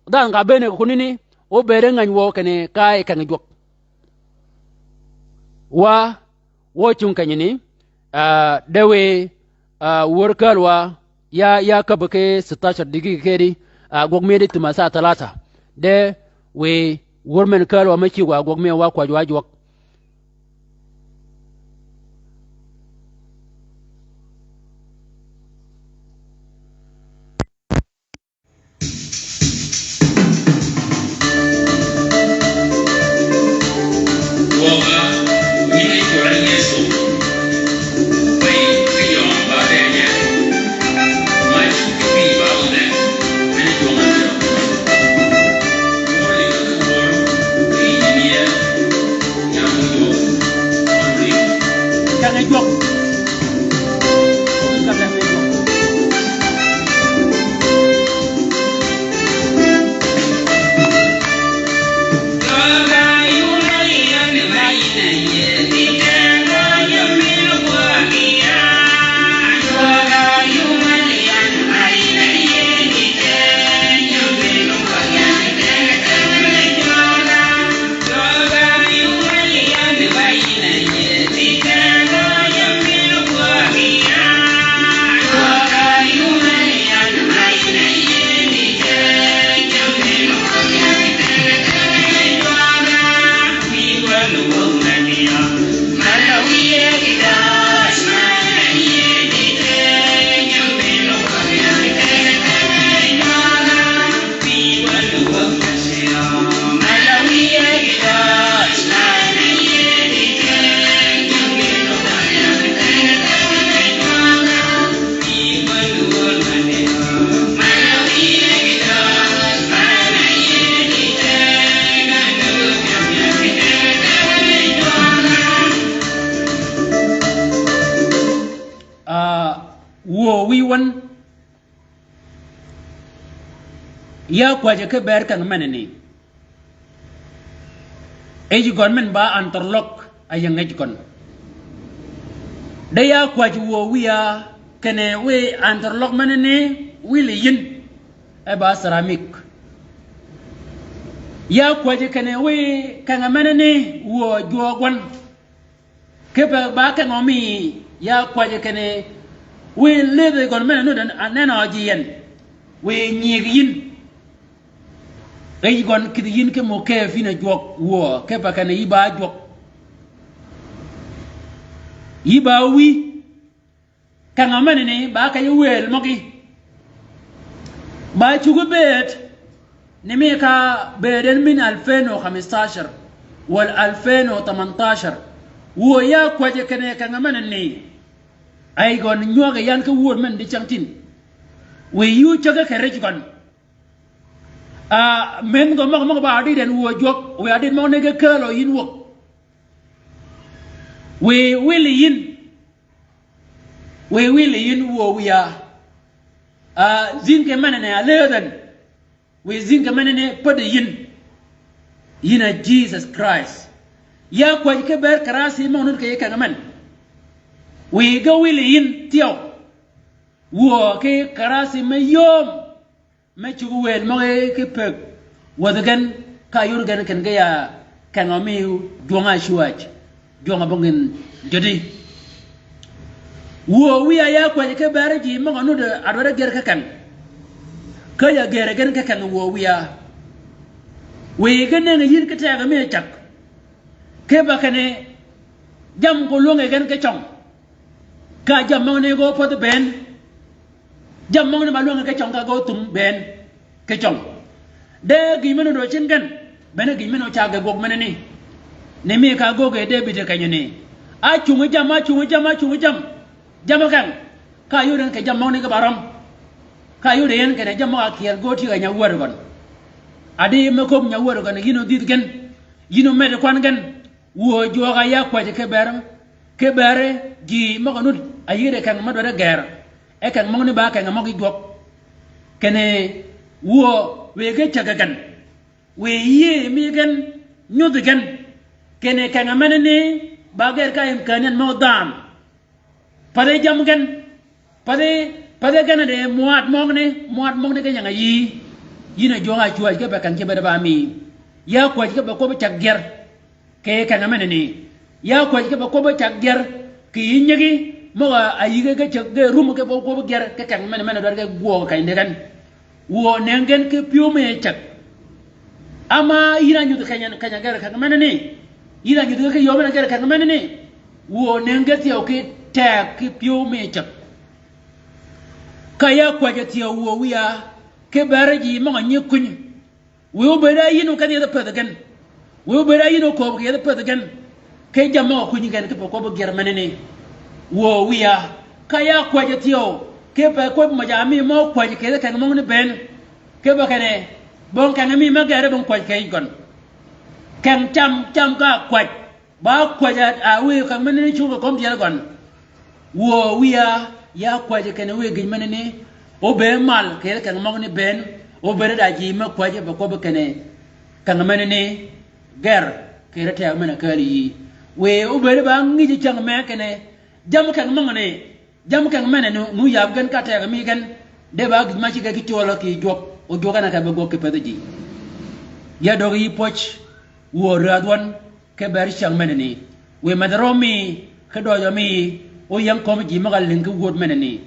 Dhanhø ka bëëne kì kunani, o bëëd e ngäny wø kinni ka yi keng jwøk. Wa, wø cung kenyini, ah, de wiy, ah, wör kääl wa, ya, ya käbbi ki sitashar digi kedi, ah, gwøg mi di thima saa talata. De wiy wör men kääl wa me cïg wa gwøg mi wa kwäjji wa jwøk. Wuö wïy wøn, ya kwäjji ki ber keng menani. Yij gøn men ba Anthorlok, a ying yij gøn. De ya kwäjji wuö wïya kinni wiy Anthorlok menani, wïli yïn. E ba Saramik. Ya kwäjji kinni wiy keng menani, wuö jwøøg wøn. Kipe ba keng mi, ya kwäjji kinni wiy lïdhi gøn men-a nudd a nenø ji yen. Wiy nyïg yïn. Yij gøn kïdhi yïn ki mø keef yïn a jwøk wuö, kipe kinni yï ba jwøk. Yï ba wïy. Keng menani ba keny wël møgí. Ba cuggi bëëd, ni mi ka bëëd en min alfen u khamstasher, wal alfen u thamantashar. Wuö ya kwäjji kinni keng menani. Ay gøn nywäg yan ki wuöd men dicängtïn. Wiy yuu cäggi kì rij gøn. A, men gø møg-møg ba adïd en wuö jwøk, wiy adïd møgani ge kälø yïn wäg. Wiy wïli yïn. Wiy wïli yïn wuö wïya. A, zïn kì menani a lëëdh en. Wiy zïn kì menani päddi yïn. Yïn a Jesus Christ. Ya kwäjji ki ber kärasi møg-a nudd kì yij keng men. Wiy ge wïli yïn thyew. Wuö ki kärasi me yööm. Me cuggi wël møgí ki pëgg. Wäthi gen ka yod gen ken ge ya keng mi jwøng-a cwäj. Jwøng-a bong gen jöddi. Wuö wïya ya kwäjji ki ber ji møg-a nudd a dwaddi ger ki keng. Käjj-a geri gen ki keng wuö wïya. Wiy ge nëngi yïn ki tegø mi cäg. Kipe kinni jammì ko lwängi gen ki cøng. Ka jammì møgani ge ópädhi bënn. Jammì møgani ba lwängi ki cøng ka ge óthum bënn. Ki cøng. De gïj men-a ódø cing gen. Bene gïj men-a ócag ge gwøg menani. Ni mi ka göggi Debïd kenyani. Acungi jammì, acungi jammì, acungi jammì. Jammì keng. Ka yod en kì jammì møgani ge ba røm. Ka yod en kinni jammì møg-a kyeel ge ótyëgg a nyawäär gøn. Adi me köbbi nyawäär gøn, yïn ódhïdh gen. Yïn ómeddi kwan gen. Wuö jwøk-a ya kwäjji ki ber, ki ber ji møg-a nudd a yïddi keng me dwaddi ger. E keng møgani ba keng møgí jwøk. Kinni wuö wiy ge cäggi gen. Wiy yïëy mi gen nyudhi gen. Kinni keng menani ba ger ka imkaniyan mø dhanhø. Pädhi jammì gen. Pädhi, pädhi gen a di mwaad møgani, mwaad møgani ge nyang-a yïí. Yïn a jwøng-a cwäj kipe keng cibede ba mi. Ya kwäjji kipe kwøbbi cäg gyer. Kì keng menani. Ya kwäjji kipe kwøbbi cäg gyer. Kì yï nyigi. Møg-a yïge ge cäg ge rum kipe kwøbbi gyer. Ki keng men-a men-a dwaddi ge gwøøg keny di gen. Wuö nëngi gen ki pyëw mi cäg. Ama yïn a nyudhi keny-a, keny-a ger keng menani. Yïn a nyudhi gen ki yöö men-a ger keng menani. Wuö nëngi gen thyew ki teg ki pyëw mi cäg. Ka ya kwäjji thyew wuö wïya, ki ber ji møg-a nyi kuny. Wiy óbëëd a yïn okedh yethi pëthi gen. Wiy óbëëd a yïn okööb kì yethi pëthi gen. Ki jammì møg-a kunyi gen kipe kwøbbi gyer menani. Wuö wïya. Ka ya kwäjji thyew. Kipe kwøbbi møg-a mi mø kwäjji kì yethi keng møgani bënn. Kipe kinni. Bong keng mi me geri bong kwäjji kì yij gøn. Keng cam, cam ka kwäjji. Ba kwäjji a, a wiy keng menani cuggi kömi tyel gøn. Wuö wïya, ya kwäjji kinni wiy gïj menani, óbëëd mal kì yethi keng møgani bënn, óbëëd da ji me kwäjji be kwøbbi kinni, keng menani, ger, kì yethi teg men-a kääl yïí. Wiy óbëëd ba ngïjji cäng me kinni, jammì keng møgani, jammì keng men-a nu, nu yab gen ka teg mi gen, de ba gïj ma cigge ki cwøl ki jwøk, o jwøk en a ka be gwøg ki pädhi ji. Ya döggi yï pwöj, wuö räädh wøn, ki ber cäng menani. Wiy medh rø mi, ki døjø mi, óyäng kömi ji møg-a lïngi ki wööd menani.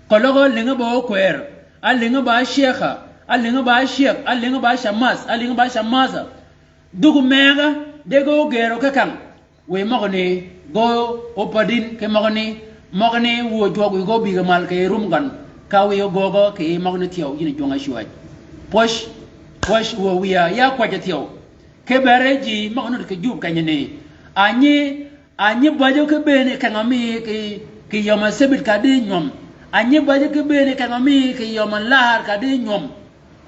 Keløg álïngi be ókwër, álïngi be ácyëka, álïngi be ácyëk, álïngi be ácamädh, álïngi be ácamädhø. Dhuk mëgg-a, de ge ógërø ki kang. Wiy møgani, ge ópädin ki møgani, møgani wuö jwøk wiy ge óbïgø mal kì rum gøn. Ka wiy ógögø kì møgani thyew yïn jwøng-a cwäj. Pwöj, pwöj wuö wïya, ya kwäjji thyew. Ki ber ji møg-a nudd kì jub kenyani. A nyi, a nyi bäjjø ki bëëni keng-a mi kì, kì yøm-a cebit ka di nywøm. A nyi bäjjø ki bëëni keng-a mi kì yøm-a laar ka di nywøm.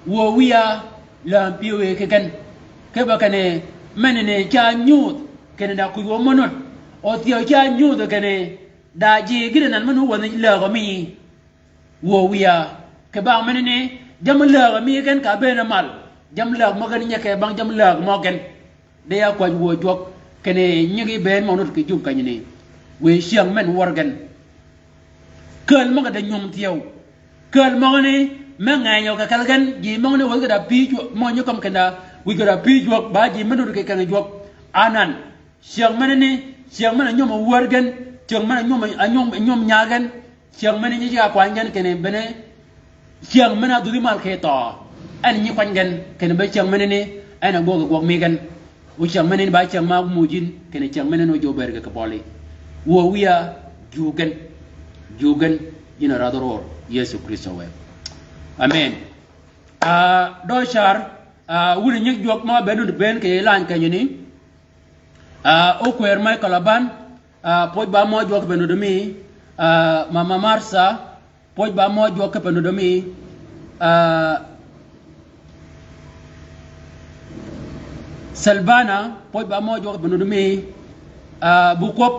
Wuö wïya, läm pyëwe ki gen. Kipe kinni, menani ca nyudh, kinni da kuj wø mø nudd. O thyew ca nyudh kinni, da ji gïti nan men-a ówänhi lägø mi. Wuö wiya, kì bang menani, jammì läg mi gen ka bëën mal. Jammì läg mø gen nyeke bang jammì läg mø gen. De ya kwäj wuö jwøk, kinni nyigi bëën mø nud kì jum kenyani. Wiy cyäng men wør gen. Kääl møg-a da nyum thyew. Kääl møgani, me ngenyø kì kelli gen, ji møgani wäj kì da pï jwøk, mø nyi kømmi kinda, wäj kì da pï jwøk, ba ji me nud kì kengi jwøk. Anan. Cyäng menani, cyäng men-a nyum wör gen, cyäng men-a nyum, a nyum, nyum nya gen, cyäng menani nyi ji akwany gen kinni bene, cyäng men-a dhudhi mal kì thøø. En nyi kwany gen, kinni be cyäng menani, en a gwøg gwøg mi gen. O cyäng menani ba cyäng ma muj yïn, kinni cyäng menani o jø bëëd kì kì bøli. Wuö wiya, jug gen, jug gen, yïn a rädhi ror, Yëso Krïstø wë. Amen. Ah, dø car, ah, wun nyi jwøk ma be nud bëën kì lany kenyani. Ah, okwër Michael Aban, ah, pwøj ba mø jwøk be nud mi, ah, Mama Martha, pwøj ba mø jwøk be nud mi, ah, Selvana, pwøj ba mø jwøk be nud mi, ah, Bukwøb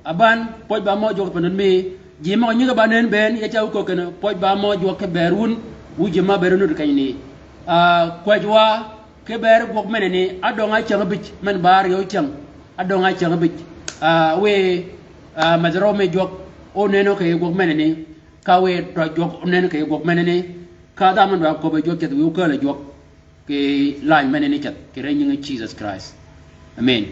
Aban, pwøj ba mø jwøk be nud mi, ji mø nyigi ba nënn bëën, ya ca wu köög kinni, pwøj ba mø jwøk kì bëëd wun, wu ji ma bëëd nud kenyani. Ah, kwäj wa, kì bëëd gwøg menani, adøng-a cyäng ábïj, men ba áryew cyäng, adøng-a cyäng ábïj. Ah, wiy, ah, medh røw mi jwøk, o nënn-a kì gwøg menani, ka wiy tøj jwøk, o nënn-a kì gwøg menani, ka dhanhø men ba köbbi jwøk ceth wiy okääl-a jwøk, kì lany menani ceth, kì ri nyingi Jisøs Krist. Amen.